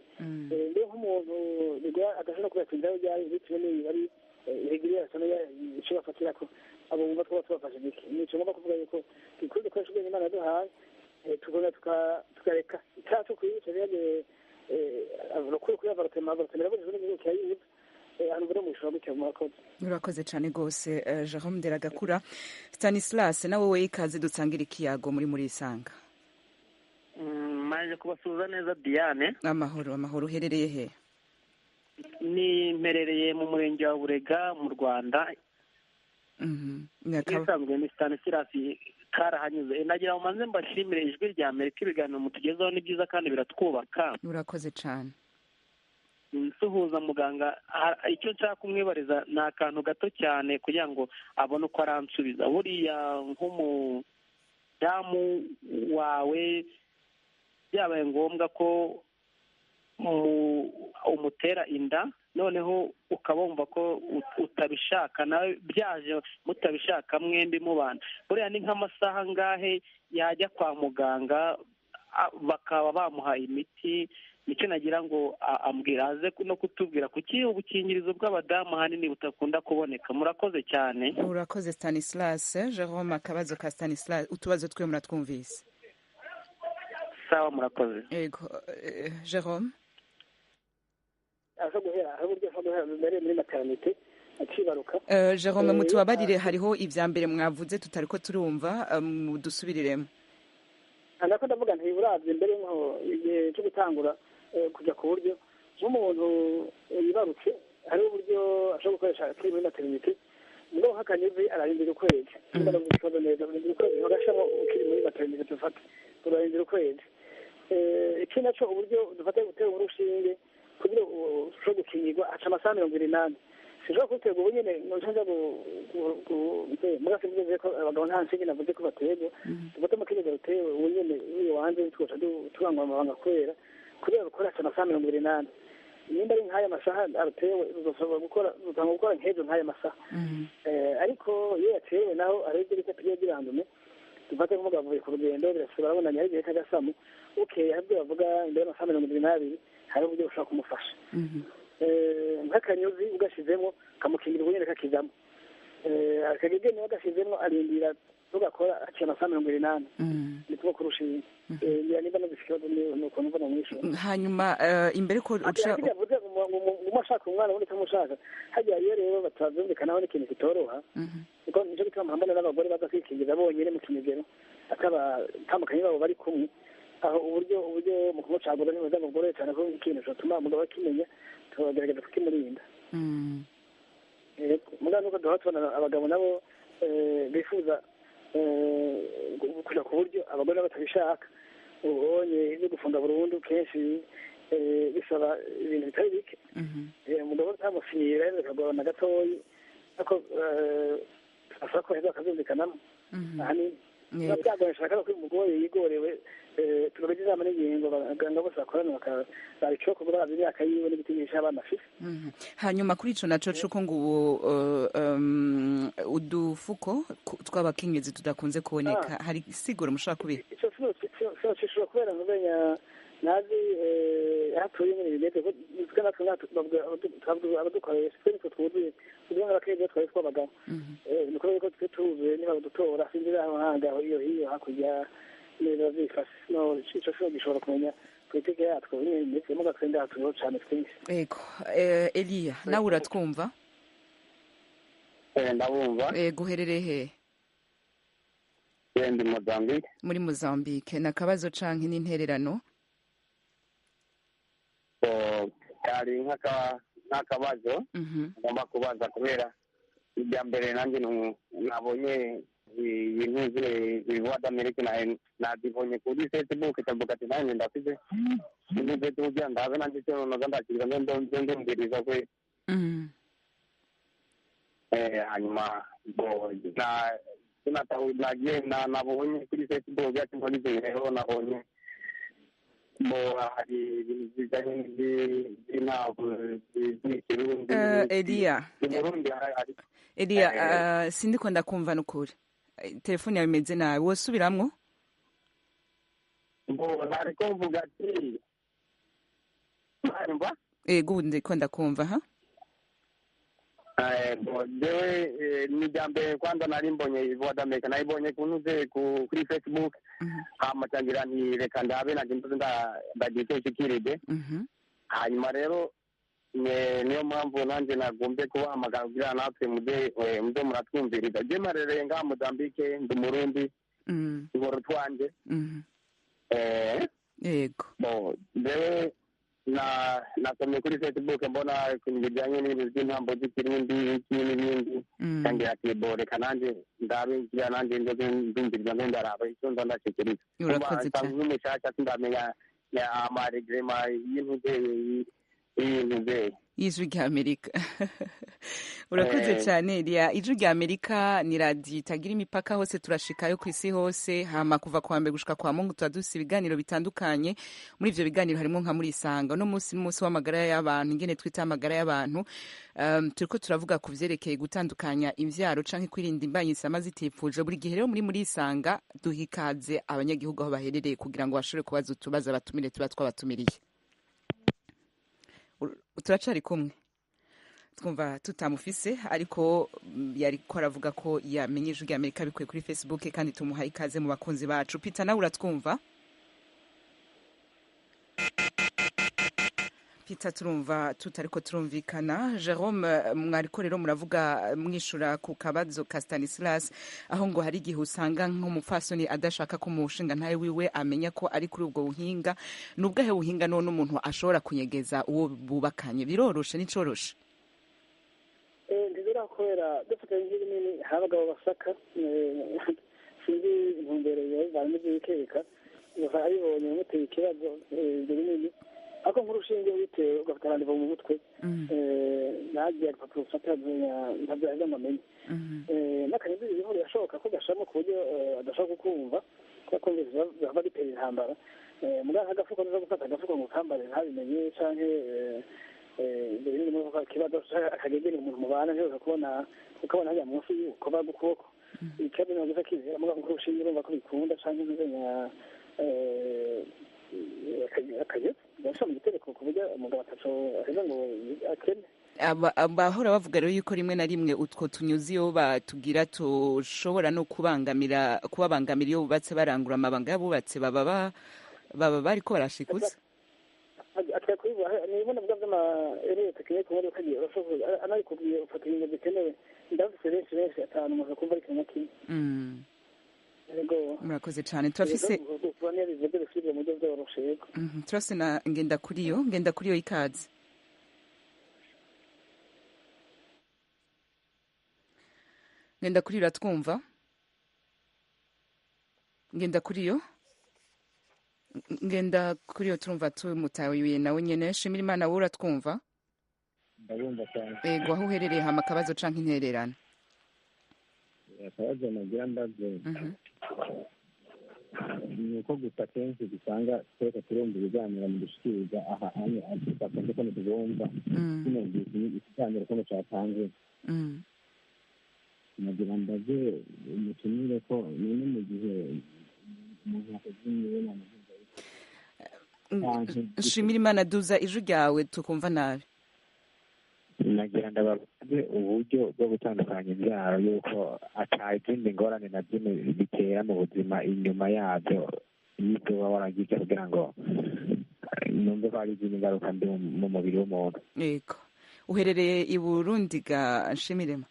Mbe nk'umuntu bigora adashobora kuyatindaho ryari bitewe n'ibi ari irigiriye asa ico bafatirako, abo bumva twaba tubafashe gike. Nico ngomba kuvuga yuko dukwiye dukoresha ubwenge Imana yaduhaye, tugomba tukareka icyaha cyo kwica bihageye rukuru kuri avortement. Avortement irabujijwe n'igihugu, kirayibuza. Ahantu buri mu gutyo. Murakoze. Urakoze cyane rwose, Jerome Nderagakura. Stanislas nawe we, ikaze dutsangira ikiyago muri Isanga. Maje kubasuhuza neza, Diane. Amahoro, amahoro. Uherereye he? Ni mperereye mu murenge wa Burega mu Rwanda. Isanzwe ni Stanislas karahanyuze. Nagira ngo maze mbashimire Ijwi rya Amerika, ibiganiro mutugezaho ni byiza kandi biratwubaka. Urakoze cyane. Nsuhuza muganga, icyo nshaka kumwibariza ni akantu gato cyane kugira ngo abone uko aransubiza. Buriya nk'umudamu wawe byabaye ngombwa ko umutera inda, noneho ukaba wumva ko utabishaka, nawe byaje mutabishaka mwembi mubana, buriya ni nk'amasaha angahe yajya kwa muganga bakaba bamuha imiti? Nicyo nagira ngo ambwira, aze no kutubwira kuki ubukingirizo bw'abadamu ahanini butakunda kuboneka. Murakoze cyane. Urakoze Stanislas. Jerome, akabazo ka Stanislas, utubazo twe muratwumvise. Sawa, murakoze. Yego, Jerome. Aho guhera, aho buryo aho guhera mbere muri maternité akibaruka. Jerome, mutubabarire, hariho ivya mbere mwavuze tutariko turumva, mudusubiriremo. Ndako ndavuga nti uravye mbere nko igihe cyo gutangura kujya ku buryo nk'umuntu yibarutse, hariho uburyo ashobora gukoresha akiri muri maternité. Mugabo nk'akanyuzi ararindira ukwezi, nimba ndavuga ikibazo neza, ararindira ukwezi bagashamo ukiri muri maternité, dufate turarindira ukwezi. Ikindi naco, uburyo dufate gutera urushinge kugira ushobore gukingirwa, aca amasaha 74. Sinshobora kuwuterwa ubu nyene nja muga simvuze ko abagabo nta nshinge navuze ko baterwa. Dufate umukenyezi arutewe ubu nyene uyu wanze, twoca turangwa amabanga kubera gukora aca amasaha 74. Nimba ari nk'aya masaha arutewe, ruzosaba gukora, rutanga gukora nk'ejo nk'aya masaha. Ariko iyo yatewe naho hari ibyo bita période irandume. Dufate nk'umugabo avuye ku rugendo, birasaba barabonanye, hari igihe cy'agasamu bukeye, hari ibyo bavuga imbere y'amasaha 72, hari uburyo bushobora kumufasha. Nk'akanyuzi ugashizemo kamukingira ubu nyene kakizamo. Akagegene bagashizemo arindira tugakora haciye amasaha 80, ni tuba kurushinga. Ngira nimba numvise ikibazo nuko numva namwishuye. Hanyuma imbere ko uca yavuze ngo umwe ashaka umwana ubundi utamushaka, hajya iyo rero batavyumvikanaho n'ikintu kitoroha, kuko nico gituma mpambana n'abagore baza kwikingiza bonyene mu kinyegero, atabatandukanye babo bari kumwe. Aho uburyo mu kumucagura ntibuza bugoroye cyane, ko ikintu cyotuma umugabo akimenya tukagerageza kukimurinda. Mugabo nuko duhora tubona abagabo nabo bifuza kuja ku buryo, abagore nabo batabishaka. Ubonye ibyo gufunga burundu kenshi bisaba ibintu bitari bike. Umugabo utamusinyira rero bikagorana gatoyi, ariko asaba ko baheza bakabyumvikanamo ahanini. Biba byagoye nshaka ko umugore yigorewe, tubagira inama n'ingingo, abaganga bose bakorana bakaraba icokorwa baravye imyaka yiwe n'igitinyisha abana afise. Hanyuma kuri ico naco cuko ngo ubu udufuko tw'abakenyezi tudakunze kuboneka, hari isiguro mushobora kubiha? Ico sinocishura kubera ntumenya ntazi aho atuye nyene bimeze, ko twe natwe abadukoresha twe nitwe twuzuye, kugira ngo abakenyezi twari tw'abagabo. Ni ukuvuga ko twe tuzuye niba badutora, sinzi aho hanga aho iyo hiyo hakurya neza vyifashe. No ico sinogishobora kumenya politike yatwo nyene bimeze, muga twe ndaha turiho cane twinshi. Ego, Eliya, nawe uratwumva? Ndabumva. Ego, uherereye hehe? Ndi Mozambique. Muri Mozambique, ni akabazo canke n'intererano? Kari nk'akabazo ngomba kubaza, kubera ibya mbere nanjye nabonye ibintu Voix d'Amérique, nazibonye kuri Facebook, ndavuga ati nanjye ndafise muri Facebook, ndabe nanjye icyo noza ndakira ndumviriza kwe. Hanyuma nagiye nabonye kuri Facebook yacu mbona ivyo rero nabonye bo hari ibintu bijanye n'intango z'ikirundi. Eliya. Umurundi hari Eliya, sindiko ndakumva nukuri, telefone yawe imeze nabi, wosubiramwo? Bo nariko mvuga ati urumva? Ego, ubu ndiko ndakumva ha. Bo jewe ni irya mbere kwanza nari mbonye Voix d'Amérique, nayibonye kunuze kuri Facebook, hama cangira nti reka ndabe nanje ndoze ndagira icyo nshikirije. Hanyuma rero niyo mpamvu nanjye nagombye kubahamagara kugira natwe muze muratwumviriza. Je marereye ngaha Mozambique, ndi Umurundi, nkora utwanje. Yego. Bo jewe na nasomye kuri Facebook, mbona ibintu bijyanye n'ibintu by'intambo z'ikirundi iki n'ibindi, ntangira ati bo reka nanjye ndabe ngira nanjye ndoze ndumviriza, nze ndaraba icyo nza ndashikiriza. Urakoze cyane. Nk'umushasha sindamenya amaregrema y'intuze Ibintu Ijwi rya Amerika. Urakoze cyane Elia. Ijwi rya Amerika ni radiyo itagira imipaka, hose turashikayo ku isi hose. Hama kuva kwa mbere gushika kwa Mungu tuba dufise ibiganiro bitandukanye. Muri ivyo biganiro harimo nka muri Isanga. Uno munsi n'umunsi w'amagara y'abantu, ingene twita amagara y'abantu. Turiko turavuga ku vyerekeye gutandukanya imvyaro canke kwirinda imbanyi zisama zitifuje. Buri gihe rero muri Isanga duha ikaze abanyagihugu aho baherereye kugira ngo bashobore kubaza utubazo abatumire tuba twabatumiriye. Turacari kumwe, twumva tutamufise, ariko yariko aravuga ko yamenye Ijwi rya Amerika bikuye kuri Facebook, kandi tumuha ikaze mu bakunzi bacu. Peter, nawe uratwumva? Peter turumva tutariko turumvikana. Jerome, mwariko rero muravuga mwishura ku kabazo ka Stanislas, aho ngo hari igihe usanga nk'umupfasoni adashaka ko umushinga ntawe wiwe amenya ko ari kuri ubwo buhinga. Nubwahe buhinga none umuntu ashobora kunyegeza uwo bubakanye? Biroroshe? Nicoroshe? Ntibira kubera dufite nk'ibinini, hari abagabo basaka, sinzi intumbero barimo bikeka, abibonye bimuteye ikibazo ibyo binini. Ariko nk'urushinge witewe ugafata randevu mu mutwe, nagiye agapapuro ufata ntabyo aheza ngo amenye. N'akanyuzi biriho birashoboka ko gashamo ku buryo adashobora kukumva, kubera ko bihava bitera intambara. Muganga agafuko nza gufata agafuko ngo kambare ntabimenye, canke ibyo binini muri ako kibazo akagegera umuntu mubana ntiyoza kubona, ukabona hajya munsi y'ukoba gukuboko ikibazo ntabwo kizera. Muganga nk'urushinge urumva ko bikunda, canke ntuzenya akanyuzi gashira mu gitereko ku buryo umugabo ataco aheza ngo akene. Abahora bavuga rero yuko rimwe na rimwe utwo tunyuzi iyo batugira tushobora no kubangamira, kubabangamira iyo bubatse barangura amabanga y'abubatse, baba bariko barashikuza. Nibona bwa vy'ama ereye tekinike muri ukagiye urashobora anabikubwiye ufata ibintu bikenewe. Ndabifise benshi benshi atanu umuntu akumva ari kimwe kimwe. Murakoze cyane. Turafise turafise na Ngendakuriyo. Ngendakuriyo, ikaze. Ngendakuriyo, uratwumva? Ngendakuriyo, Ngendakuriyo, turumva tumutawiye nawe nyene. Shimira Imana, wowe uratwumva? Ndabumva cyane. Ego, aho uherereye, hama akabazo canke intererano. Akabazo nagira mbaze ni uko gusa kenshi dusanga twese turumva ibiganiro mu gushikiriza aha hamwe, ariko akenshi ko ntitubumva tunumvise ikiganiro ukuntu catanzwe. Nagira mbaze umutumire ko none mu gihe umuntu yakoze imibonano Shimira Imana, duza ijwi ryawe tukumva nabi. Nagira ndababaze uburyo bwo gutandukanya imbyaro, yuko ata izindi ngorane na zimwe bitera mu buzima inyuma yabyo y'ibyo uba waragize, kugira ngo numve ko hari izindi ngaruka mbi mu mubiri w'umuntu. Yego, uherereye i Burundi ga Nshimirema?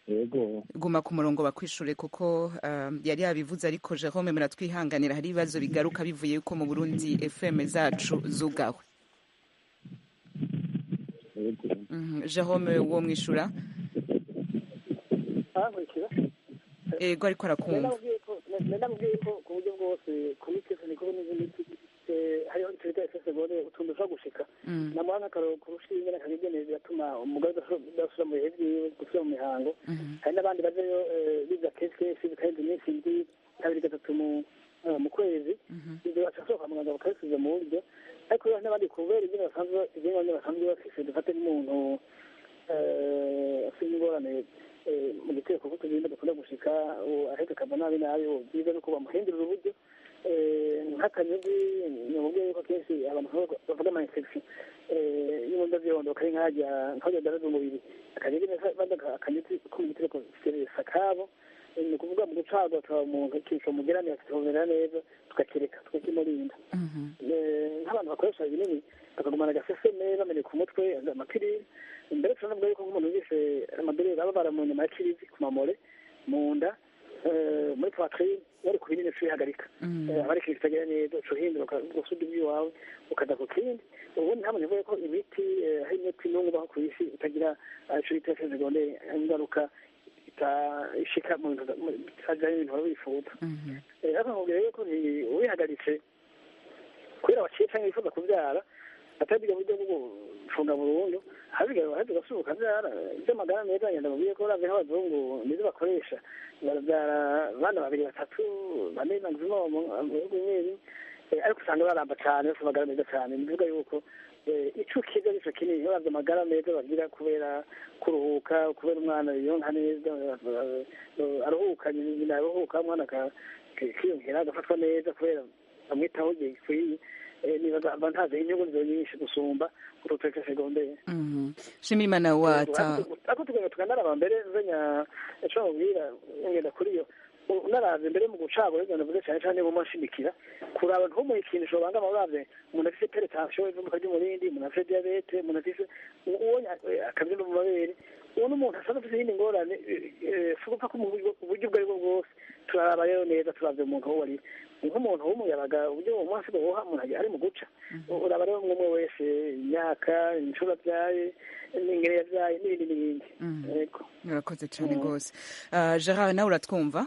Yego. Guma ku murongo bakwishure, kuko yari yabivuze, ariko Jerome muratwihanganira, hari ibibazo bigaruka bivuye yuko mu Burundi FM zacu zugawe. Jerome, wo mwishura? Ego, ariko arakumva. Ndamubwiye ko ku buryo bwose ku miti niko n'izindi hariho icyo bita effet secondaire, utuntu dushobora gushika namuha nk'akaroro ku rushinge n'akagegene biratuma umugore adasubira mu bihe vyiwe, gusubira mu mihango. Hari n'abandi bajayo biza kenshi kenshi bikarenza iminsi indwi, kabiri, gatatu mu kwezi, ibyo bashobora kwa muganga bakabisubiza mu buryo. Ariko rero n'abandi kubera ibyo basanzwe ibyo basanzwe bafise, dufate nk'umuntu afite ingorane mu gitereko kuko tugenda dukunda gushika ahetse akava nabi nabi, byiza nuko bamuhindurira uburyo. Nk'akanyuzi ni uburyo yuko akenshi abantu bavuga ama infection y'ibunda vyondoka ari nk'arya nk'arya daraza umubiri, akanyuzi ko mu gitereko sakabo, ni ukuvuga mu gucagwa tuba umuntu ikintu mugeramira kikamumera neza, tukakireka tukakimurinda. Nk'abantu bakoresha ibinini bakagumana agaseseme bameneka umutwe, amapiriri mbere turanavuga yuko nk'umuntu yumvise amadoreri ababara mu nyama ya kirizi, ku mamore, mu nda, muri poitrine, wari ku binini ucihagarika, aba ari ikintu kitagera neza, ucuhindura ugasubira iby'iwawe ukaja ku kindi. Ubundi nta muntu uvuga ko imiti, hari imiti n'umwe ubaho ku isi itagira ico bita effet secondaire, ingaruka ishika mu bintu bitajanye n'ibintu wari wifuza. Ariko nkubwira yuko wihagaritse kubera waciye canke wifuza kuvyara, Atari buryo bwo gufunga burundu, habigaye baheze ugasubira ukabyara. Iby'amagara meza, ngenda mubwiye ko uravye nk'abazungu nizo bakoresha, barabyara abana babiri, batatu, bane maximum mu bihugu bimwe bimwe, ariko usanga baramba cane, bafite amagara meza cane. Ni ukuvuga yuko ico kiza arico kinini, uravye amagara meza bagira kubera kuruhuka, kubera umwana yonka neza, aruhuka, nyina aruhuka, umwana akiyongera, agafatwa neza kubera bamwitaho igihe gikwiye. Nibaza ntazi inyungu nizo nyinshi gusumba utwo effets secondaires. Shimirimana wata. Ariko tugenda tukanaraba mbere nzenya ico bamubwira, ngenda kuri iyo unaravye mbere mu gucagura, ibyo navuze cyane cyane mu mashimikira kuraba ntumuhe ikintu ushobora uravye umuntu afise hypertension, ivumbuka ry'umurindi, umuntu afise diabète, umuntu afise uwo akabyimba mu mabere, uwo n'umuntu asanzwe afise iyindi ngorane, si ugupfa kumuha uburyo ubwo aribwo bwose. Turaraba rero neza, turavye umuntu uwo ari nk'umuntu w'umuyabaga, uburyo uwo munsi bwoha umuntu ari mu guca. Uraba rero umwe wese, imyaka, inshuro abyaye n'ingene yabyaye, n'ibindi n'ibindi. Yego. Urakoze cyane rwose. Gerard, nawe uratwumva?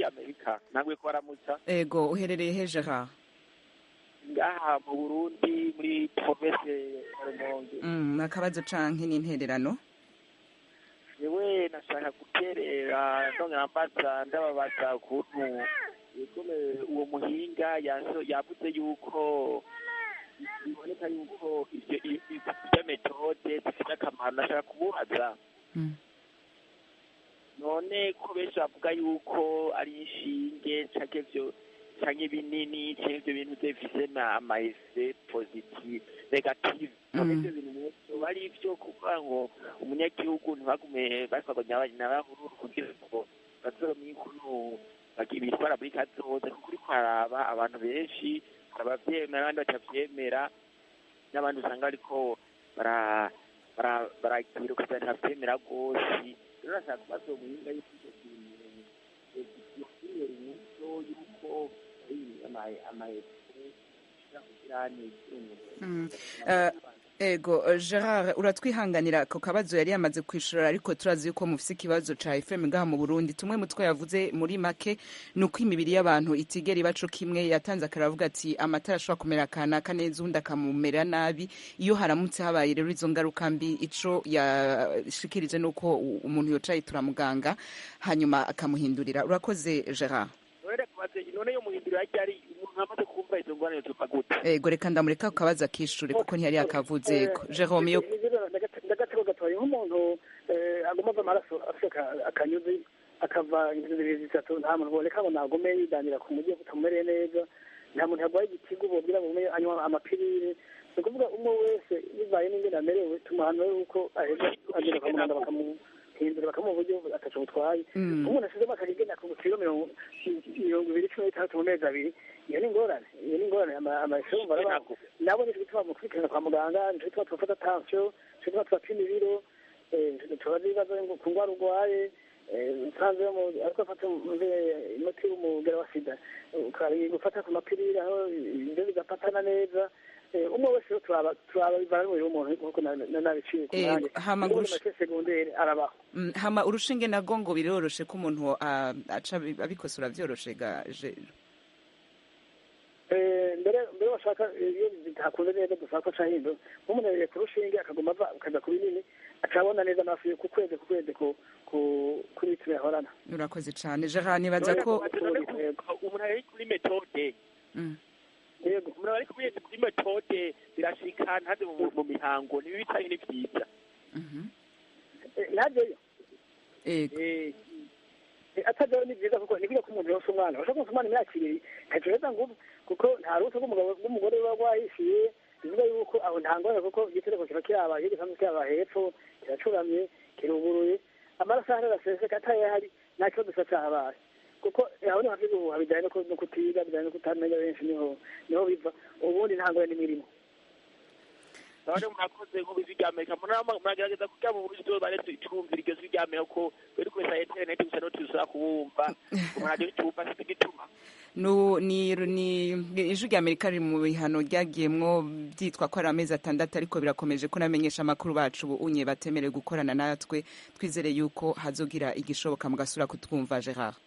Amerika ntabwo ko baramutsa. Ego, uherereye he, Gerard? Ngaha mu Burundi, muri province ya Rumonge. Akabazo canke n'intererano? Yewe, nashaka guterera ndongera mbaza, ndababaza ukuntu uwo muhinga yavuze yuko biboneka yuko ivyo méthode zifite akamaro. Nashaka kumubaza, none ko benshi bavuga yuko ari inshinge canke ivyo canke ibinini canke ivyo bintu bifise ama effets positif, négatif, none ivyo bintu vyoba ari ivyo kuvuga ngo umunyagihugu ntibagume batwaganya n'abahururu kugira ngo bazomenye ukuntu bitwara muri kazoza? Kuko uriko haraba abantu benshi, hari abavyemera n'abandi batavyemera, n'abandi usanga bariko baragira ugasanga ntibavyemera rwose. Rero nashaka kubaza uwo muhinga yuko ivyo bintu yokwihera umuco yuko ari ama effets kugira. Ego Gerard, uratwihanganira, ako kabazo yari yamaze kwishura, ariko turazi yuko mufise ikibazo ca FM ngaha mu Burundi. Tumwe mutwe yavuze muri make ni uko imibiri y'abantu itigera ibaco kimwe. Yatanze akaravuga ati amatara ashobora kumera kanaka neza, undi akamumera nabi. Iyo haramutse habaye rero izo ngaruka mbi, ico yashikirije nuko umuntu yoca yitura muganga, hanyuma akamuhindurira. Urakoze, Gerard. None yo muhindurira ryari? Umuntu amaze kumva izo ngorane zopfa gute? Ego, reka ndamureka kukabaza akishure kuko ntiyari yakavuze. Ego Jerome, yo. Ndagatego gatoya, nk'umuntu aguma ava amaraso, afite akanyuzi, akava inzu zibiri, zitatu, nta muntu boneka ngo nagume yidanira ku mujyi utamumereye neza. Nta muntu yarwaye igitigu bobwira ngo ugume anywa ama pilules. Ni ukuvuga umwe wese bivaye n'ingene amerewe, tumuhanura yuko aheza agenda kwa muganga, bakamuhindura, bakamuha uburyo ataco butwaye. Umuntu ashizemo akagenda ku kiro 20, 16 mu mezi 2, iyo ni ingorane, iyo ni ingorane. Amashuri barabaho nabo, nico gituma mukurikirana kwa muganga, nico gituma tubafata tension, nico gituma tubapima ibiro, tubaza ibibazo ku ndwara urwaye. Nsanze ariko afata umuti w'umugera wa sida, gufata ku ma pilules, aho ibyo bigafatana neza. Umwe wese turaba, turaba bivana n'umubiri w'umuntu nkuko nabiciye ku mwanya. Hama secondaire arabaho. Hama urushinge nago ngo biroroshe ko umuntu aca abikosora vyoroshe ga? Mbere washaka iyo bitakunze neza dushaka ko aca hindura. Nk'umuntu yagiye ku rushinge akaguma ava, akaja ku binini, acabona neza amaso ku kwezi ku kwezi kuri litiro yahorana. Urakoze cane, Gerard. Nibaza ko Umuntu ari kuri méthode, yego, umuntu ari kuri méthode birashika ntaze mu mihango, nibi bitari ni vyiza? Ntajeyo. Ego. Atajyayo ni byiza, kuko ni ko umuntu yose umwana bashobora konsa umwana imyaka 2 ntacyo ngubu, kuko nta rubuto rw'umugore ruba rwahishiye. Bivuga yuko aho nta ngorane, kuko igitereko kiba kirabaye gisanzwe, kiraba hepfo, kiracuramye, kiruguruye, amaraso ahari araseseka, atayahari nta kibazo kiba cyahabaye. Kuko aho niho hava ibihuha bijyanye no kutiga, bijyanye no kutamenya, benshi niho biva. Ubundi nta ngorane n'imwe irimo. None murakoze nk'ubu rya Amerika, muragerageza kugira mu buryo bare twumvira iryo jwi rya Amerika, ko bari kubesa internet gusa no tuzura kubumva mu radio tumva igituma. No, ni ijwi rya Amerika riri mu bihano ryagiyemwo byitwa ko ari amezi 6, ariko birakomeje ko namenyesha amakuru bacu ubu unye batemerewe gukorana natwe. Twizere yuko hazogira igishoboka mugasura kutwumva, Gerard.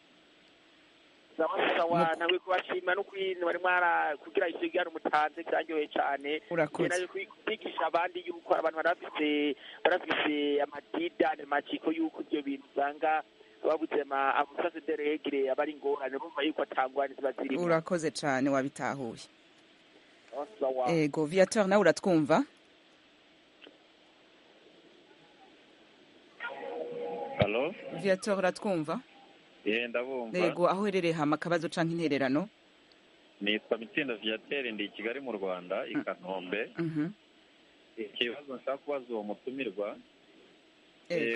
Sawa, nawe kubashima no kwintu bari mwara kugira icyo gihano mutanze cyanyoye cyane. Urakoze. Kwigisha abandi yuko abantu barafise amadidane maciko yuko ibyo bintu usanga babuze amasase de regire abari ingorane, bumva yuko atangwane ziba zirimo. Urakoze cyane, wabitahuye. Ego, Viateur, nawe uratwumva? Allo? Viateur, uratwumva? Ndabumva. Yego, aho uherereye hama akabazo canke intererano? Nitwa Mitsindo Viateur, ndi i Kigali mu Rwanda, i Kanombe. Ikibazo nshaka kubaza uwo mutumirwa,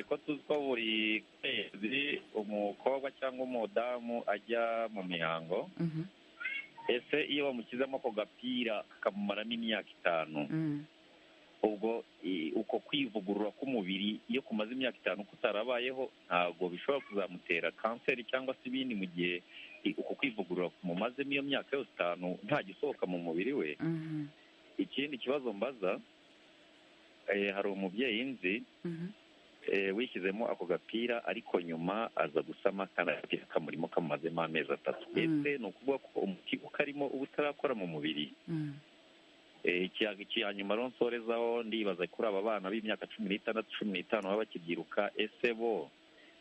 ko tuzi ko buri kwezi umukobwa cyangwa umudamu ajya mu mihango, ese iyo bamushyizemo ako gapira kakamumaramo imyaka 5, ubwo uko kwivugurura k'umubiri iyo kumaze imyaka 5 kutarabayeho, ntabwo bishobora kuzamutera kanseri cyangwa se ibindi mu gihe uko kwivugurura kumumazemo iyo myaka yose 5 nta gisohoka mu mubiri we? Ikindi kibazo mbaza, hari umubyeyi nzi wishyizemo ako gapira, ariko nyuma aza gusama kandi agapira kamurimo kamumazemo amezi 3. Ese ni ukuvuga ko umuti ukarimo uba utarakora mu mubiri? Icya nyuma rero nsorezaho, ndibaza kuri aba bana b'imyaka 16, 15 baba bakibyiruka, ese bo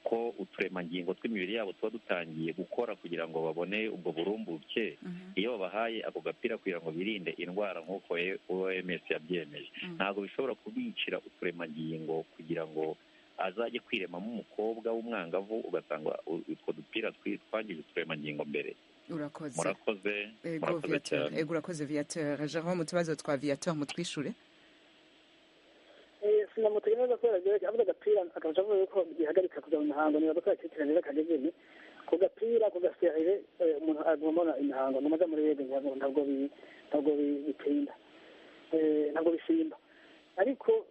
ko uturemangingo tw'imibiri yabo tuba dutangiye gukora kugira ngo babone ubwo burumbuke, iyo babahaye ako gapira kugira ngo birinde indwara nk'uko OMS yabyemeje, ntabwo bishobora kubicira uturemangingo kugira ngo azajye kwiremamo umukobwa w'umwangavu, ugasanga utwo dupira twangije uturemangingo mbere? Urakoze. Murakoze. Ego Viateur, ego urakoze Viateur. Jerome, utubazo twa Viateur mutwishure. Sinamutegereza kubera byerekeye avuga agapira akaca avuga yuko gihagarika kuja mu mihango, niba ko yakitira neza kagezene ku gapira ku gaserire, umuntu aguma abona imihango ngo maze muri rege, ntabwo bitinda, ntabwo bisimba. Ariko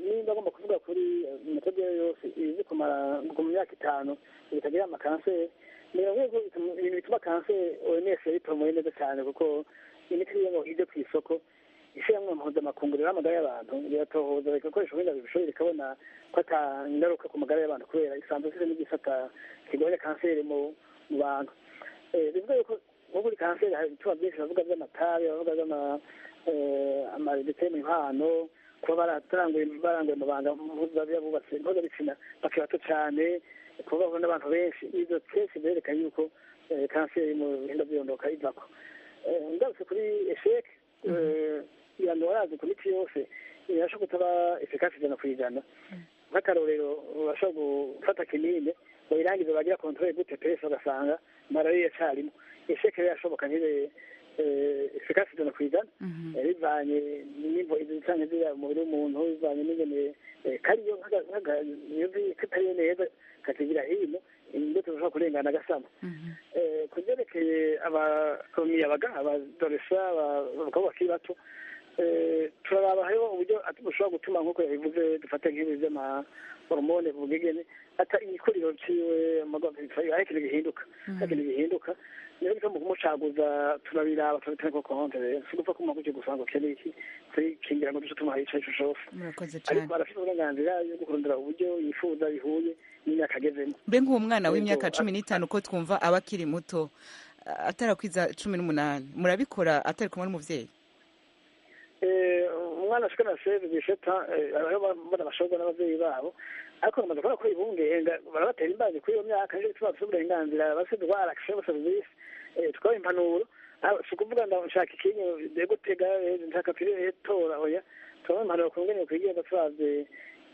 nimba agomba kuvuga kuri metode yose izi kumara mu myaka 5 bitagira amakanseri, ibintu bituma kanseri OMS yabitomoye neza cyane, kuko imiti iyo ngo ije ku isoko, ishyirahamwe mpuzamakungu y'amagara y'abantu riratohoza rigakoresha ubuhinga bubishoboye, rikabona ko ata ngaruka ku magara y'abantu kubera isanzwe ifite n'igisata kirwanya kanseri mu bantu. Bivuga yuko nko kuri kanseri hari ibituma byinshi, bavuga by'amatabi, bavuga by'amadeteye mu impano, kuba baranguye amabanga bubatse mpuzabitsina bakiri bato cyane, kuba bahura n'abantu benshi, ibyo kenshi berekana yuko kanseri mu bihimba by'irondoka ivako. Ngarutse kuri esheke, iyo warazi ku miti yose irashobora kutaba efikasi 100%. Nk'akarorero, urashobora gufata kinini bayirangiza bagira kontrole gute pesi ugasanga malariya iracarimo. Esheke rero irashoboka ntibe efikasi 100%, bivanye n'imvo izo canke ziriya mu mubiri w'umuntu, bivanye n'ingene kariyo katariyo neza kakigira hino imbuto zishobora kurengana agasama. Ku byerekeye abamiyabaga, abadoresa, abakobwa bakiri bato, turaraba hariho uburyo bushobora gutuma nk'uko yabivuze, dufate nk'ibi by'amahormone bugegene ata igikuriro ciwe hari ikintu gihinduka, hari ikintu gihinduka. Niyo bituma mu kumucaguza turabiraba, turabitanga konte rero, si gupfa kumuha gutyo gusa ngo ukeneye iki kurikingira ngo duce tumuha ico arico cose. Murakoze cyane. Ariko arafite uburenganzira yo kurondera uburyo yifuza bihuye n'imyaka agezemo. Mbe nk'uwo mwana w'imyaka 15 ko twumva aba akiri muto, atarakwiza 18, murabikora atari kumwe n'umuvyeyi? Umwana ashika na seze bisheta aho mbona bashobwa n'abavyeyi babo, ariko bamaze kubona ko ibungenga barabatera imbanyi kuri iyo myaka, nico gituma bafise uburenganzira, bafise droit à l'accès au service, tukabaha impanuro. Si ukuvuga ndashaka ikintu gutega nshaka pirire tora, oya, tubaha impanuro ku ngene kwigenza turavye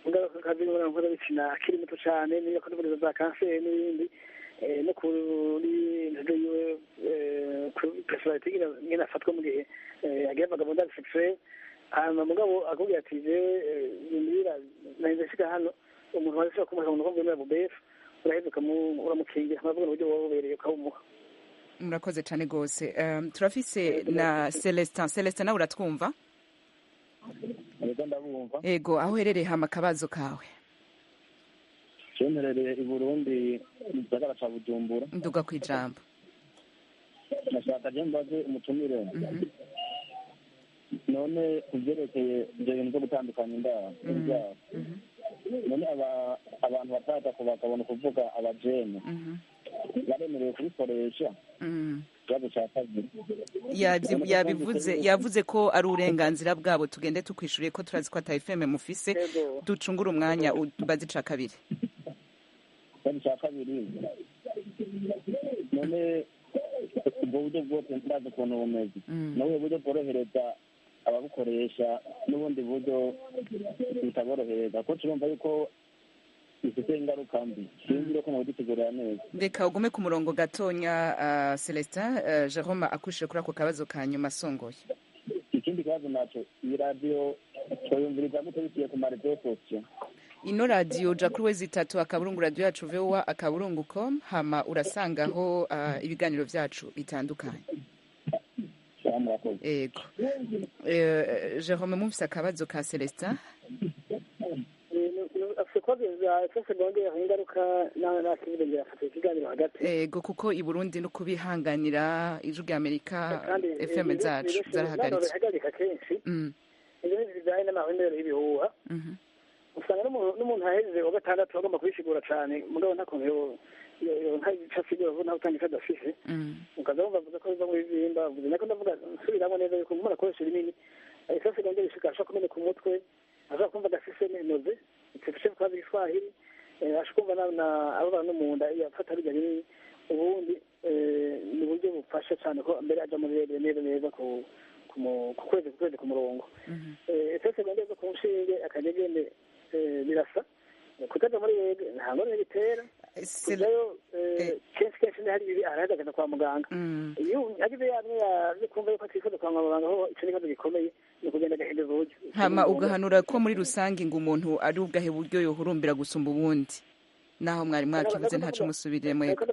ingaruka z'imibonano mpuzabitsina akiri muto cane, n'ingaruka z'uburiza za kanseri n'ibindi, no kuri ntego yiwe kuri personality ingene afatwa mu gihe agiye vagabondage sexuelle. Hanyuma mugabo akubwira ati jewe bindira nahise nshika hano, umuntu wese kumuha umuntu ko bubefu, uraheza uramukingira, muravuga uburyo buba bubereye ukabumuha. Murakoze cyane gose. Turafise na Celestin. Celestin, nawe uratwumva? Yego, ndabumva. Ego, aho uherereye hama akabazo kawe? Mperereye i Burundi, mu gisagara ca Bujumbura. Nduga kwijambo. Nashaka je mbaze umutumire, none kuvyerekeye ivyo bintu vyo gutandukanya indaro imbyaro, none abantu batata ku bakabona kuvuga abajene, Baremerewe kubikoresha? Ikibazo cya kabiri. Yabivuze, yavuze ko ari uburenganzira bwabo. Tugende tukwishuriye ko turazi ko ata FM mufise, ducungure umwanya, ubaze ica kabiri. Ikibazo cya kabiri, none ubwo buryo bwose ndazi ukuntu bumeze, n'ubuhe buryo bworohereza ababukoresha n'ubundi buryo butaborohereza? Ko turumva yuko bifite ingaruka mbi, sinzi ko mubidutegurira neza. Reka ugume ku murongo gatonya, Celestin. Jerome akwishije kuri ako kabazo ka nyuma asongoye. Ikindi kibazo naco, iyi radiyo twayumviriza gute biciye ku ma réseaux sociaux? Ino radiyo, uja kuri www.radioyacuvoa.com, hama urasangaho ibiganiro vyacu bitandukanye. Ego. Jerome, mumvise akabazo ka Celestin. Afite kubazo bya effets secondaires, ingaruka, nakivuze ngira afata ikiganiro hagati. Ego, kuko i Burundi no kubihanganira, Ijwi rya Amerika FM zacu zarahagaritswe. Bihagarika kenshi ibyo bintu bijyanye n'amahomero y'ibihuha. Usanga n'umuntu aheze wa gatandatu agomba kubisigura cyane, mugabo nta kuntu nta ico asigura vuba, nta gutanga ico adafise. Ukaza wumva avuze ko biva muri bimba avuze nako. Ndavuga nsubiramo neza yuko umuntu akoresha ibinini, effets secondaires bishika ashobora kumeneka umutwe, ashobora kumva adafise nausées, ifise kwazi Igiswahili, ashobora kumva ababara no mu nda iyo afata birya binini. Ubundi ni uburyo bufasha cyane ko mbere aja muri règles neza neza ku kwezi ku kwezi ku murongo. Effets secondaires zo ku nshinge, akanyegene, birasa kutaja muri règles nta ngorane bitera. Kujayo kenshi kenshi ntihari bibi, araheza akaja kwa muganga. Iyo agize yamwe yaje kumva yuko atifuza kwa muganga, ho ico ni ikibazo gikomeye, ni ukugenda agahindura uburyo. Hama ugahanura ko muri rusange ngo umuntu ari ubwahe buryo yohurumbira gusumba ubundi, naho mwari mwakivuze ntaco musubiremo. Nako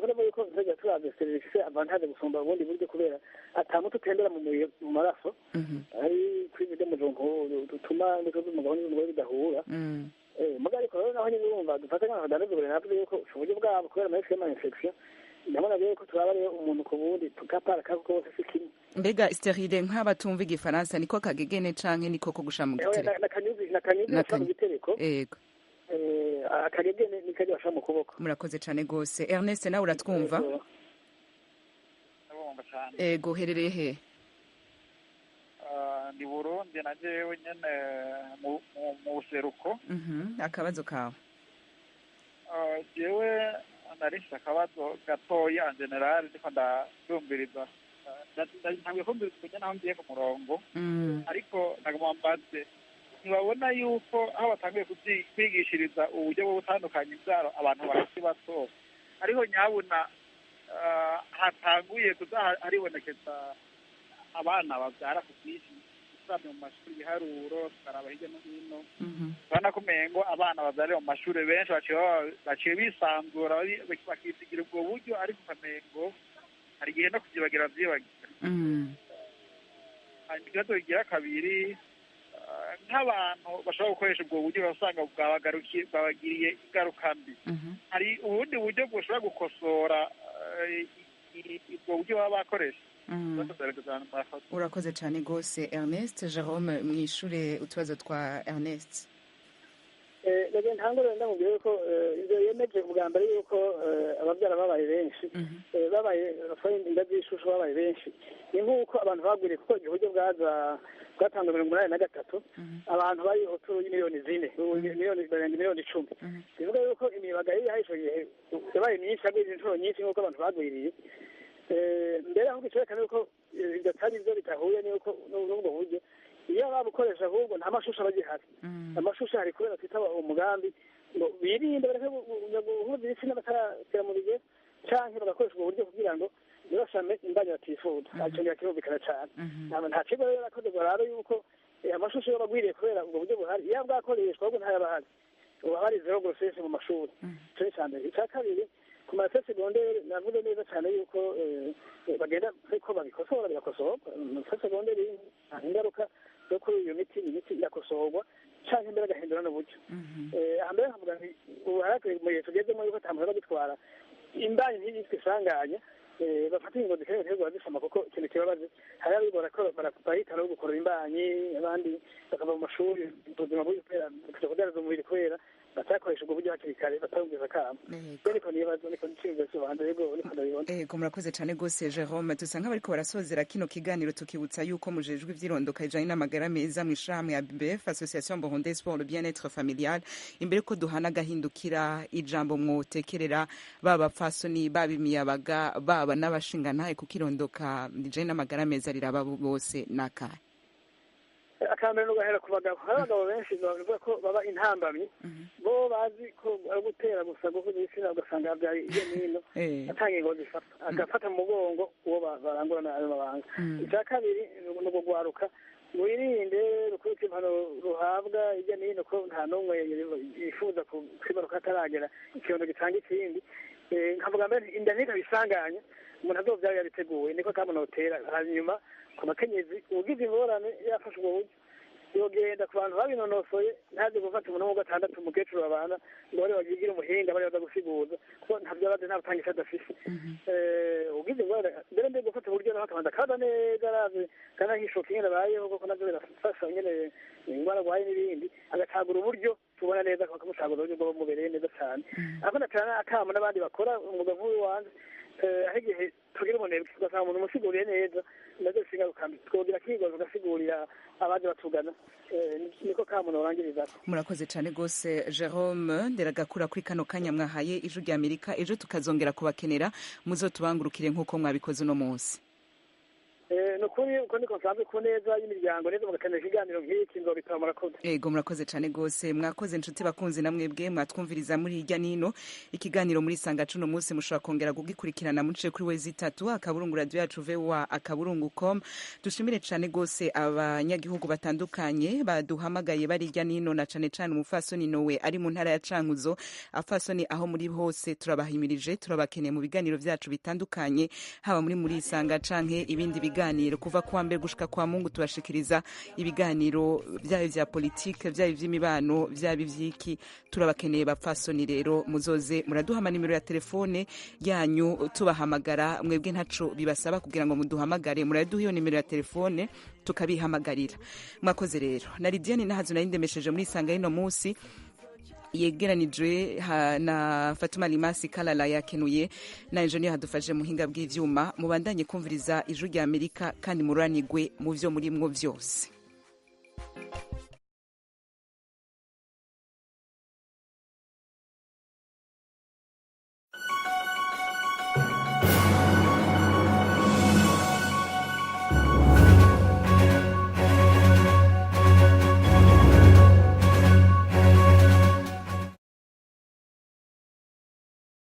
ndavuga yuko tuzajya turavye serivisi avantage gusumba ubundi buryo, kubera ata muti utembera mu mubiri, mu maraso, ari kuri bide mujongo dutuma imbuto z'umugabo n'iz'umugore bidahura. Mugabo ariko rero naho nyine urumva dufate nk'abantu badandaza uburere, navuze yuko uburyo bwabo kubera ama risques y'ama infection, ndabona rero ko turaba rero umuntu ku wundi tukapara kako kose si kimwe. Mbega stérilet, nk'abatumva igifaransa, niko kagegene canke niko ko gusha mu gitereko? Nakanyuzi basha mu gitereko. Ego. Akagegene ni kajya basha mu kuboko. Murakoze cane gose. Ernest, nawe uratwumva? Ego, uherereye he? Ndi Burundi na jewe nyene mu buseruko. Akabazo kawe. Jewe narifise akabazo gatoya en général, ndiko ndumviriza, ntanguye kumviriza uburyo naho ngiye ku murongo, ariko nagomba mbaze, ntibabona yuko aho batanguye kwigishiriza uburyo bwo gutandukanya imbyaro abantu bakiri bato, ariko nyabuna hatanguye kuza haribonekeza abana babyara ku bwinshi? Usabye mu mashuri ibiharuro, tukaraba hirya no hino, urabona ko umengo abana babyarira mu mashuri benshi baciye bisanzura, bakisigira ubwo buryo, ariko ukamengo hari igihe no kubyibagira byibagira. Hanyuma ikibazo kigira kabiri, nk'abantu bashobora gukoresha ubwo buryo ugasanga bwabagiriye ingaruka mbi, hari ubundi buryo bushobora gukosora ubwo buryo baba bakoresha? Urakoze cyane rwose, Ernest. Jerome, mwishure utubazo twa Ernest. Ntangorane, ndamubwira yuko ibyo yemeje ubwa mbere yuko ababyara babaye benshi, babaye inda z'ishusho babaye benshi, ni nk'uko abantu bagwiriye, kuko uburyo bwaza bwatangwa 83, abantu bari hoturu y'imiliyoni 4, miliyoni barenga miliyoni 10. Bivuga yuko imibaga yari ico gihe yabaye myinshi, yagwiriye inshuro nyinshi nk'uko abantu bagwiriye. Mbere ahubwo icerekana yuko ibyo atari byo, bidahuye n'uko n'ubwo buryo iyo babukoresha, ahubwo nta mashusho aba agihari. Amashusho hari kubera twitaba umugambi ngo birinde, bareke guhuza ibitsina bataratera mu bigero, canke bagakoresha ubwo buryo kugira ngo ntibashame imbanyi batifuza. Icongera kirumvikana cane. Nta kigo rero yakoze ngo barabe yuko amashusho yoba agwiriye kubera ubwo buryo buhari. Iyo bwakoreshwa, ahubwo ntayaba ahari, ubu hari zéro grossesse mu mashuri. Ico ni ica mbere. Ica kabiri, ku ma effets secondaires, navuze neza cyane yuko bagenda ko babikosora, birakosorwa. Effets secondaires, ingaruka zo kuri iyo miti, imiti irakosorwa canke mbere agahindura n'uburyo. Aha mbere nkavuga nti ubu harakwiye mu gihe tugezemo yuko ata muntu agitwara imbanyi ntiyitwe isanganya, bafata ingingo zikenewe, ntibwo bazisoma, kuko ikintu kibabaje hari abibora ko bahitana no gukorora imbanyi. Abandi bakava mu mashuri, ubuzima bubi kubera kuja kudandaza umubiri, kubera batakoresha ubwo buryo hakiri kare, batarumviza akamo. Niko nibaza, niko niciyumviro cy'ubanza, yego, niko ndabibona. Ego, murakoze cyane rwose, Jerome. Dusa nk'abariko barasozera kino kiganiro, tukibutsa yuko mujejwe ivyirondoka rijanye n'amagara meza mw'ishirahamwe ya BBF, Association Burundaise pour le Bien-être Familial. Imbere ko duhana agahindukira, ijambo mwotekerera baba bapfasoni, baba imiyabaga, baba n'abashingantahe, kuko irondoka rijanye n'amagara meza riraba bose, n'akahe? Akambere n'ugahera ku bagabo. Hari abagabo benshi bavuga ko baba intambamyi, bo bazi ko ari gutera gusa, guhuza ibitsina, ugasanga habyaye iyo n'ino, atanga ingo zifata, agafata mu mugongo uwo barangurana ayo mabanga. Icya kabiri ni ugugwaruka, wirinde rukubita impano ruhabwa hirya n'ino, ko nta n'umwe yifuza kwibaruka ataragera ikibondo gitanga ikindi. Nkavuga mbere inda ntikabisanganye, umuntu azovyara yabiteguye, niko kamunotera. Hanyuma ku makenyezi, ugize ingorane yafashe ubwo buryo, yogenda ku bantu babinonosoye, ntaze gufata umuntu wo gatandatu, umukecuru babana, ngo bari bagigire umuhinga, bari baza gusiguza, kuko ntabyo abazi, nta butangisha adafise. Ugize ingorane mbere gufata uburyo, naho akabanza akaza neza, arazi kandi ahishuka ingene abayeho, kuko navyo birafasha ingene ingwara arwaye n'ibindi, agacagura uburyo tubona neza, bakamucagura uburyo bwo bumubereye neza cyane. Ariko natera akamo n'abandi bakora umwuga nk'uyu wanjye, aho igihe tugira umunebwe, ugasanga umuntu umusiguriye neza, nabyo bifite ingaruka mbi. Twogira akigozi tugasigurira abaje batugana, niko kamuntu barangiriza. Murakoze cyane rwose, Jerome Nderagakura, kuri kano kanya mwahaye Ijwi rya Amerika. Ejo tukazongera kubakenera, muzotubangurukire nk'uko mwabikoze uno munsi. Ni ukuri, uko niko nsanzwe, ku neza y'imiryango neza, mugakenera ikiganiro nk'iki nzobitaba. Murakoze. Ego, murakoze cyane rwose. Mwakoze, inshuti bakunzi, namwebwe mwatwumviriza muri hirya n'ino. Ikiganiro muri Sanga cuno munsi mushobora kongera kugikurikirana muciye kuri www.radioyacuvoa.com. Dushimire cyane rwose abanyagihugu batandukanye baduhamagaye bari hirya n'ino, na cane cane umufasoni Nowe ari mu ntara ya Cankuzo. Afasoni aho muri hose turabahimirije, turabakeneye mu biganiro vyacu bitandukanye, haba muri Isanga canke ibindi biganiro. Kuva kuwa mbere gushika kwa Mungu tubashikiriza ibiganiro byaba vya politike, byaba ivy'imibano, byaba ivy'iki. Turabakeneye bapfasoni rero, muzoze muraduha nimero ya telefone yanyu tubahamagara. Mwebwe ntaco bibasaba kugira ngo muduhamagare, muraduha iyo nimero ya telefone tukabihamagarira. Mwakoze rero. Na Lidiane Nahazo nari ndemesheje muri Isanga y'ino munsi, yegeranijwe na Fatuma Limasi Kalala yakenuye, na engineer hadufashe muhinga bw'ivyuma. Mubandanye kumviriza Ijwi rya Amerika kandi muranigwe mu vyo murimwo vyose.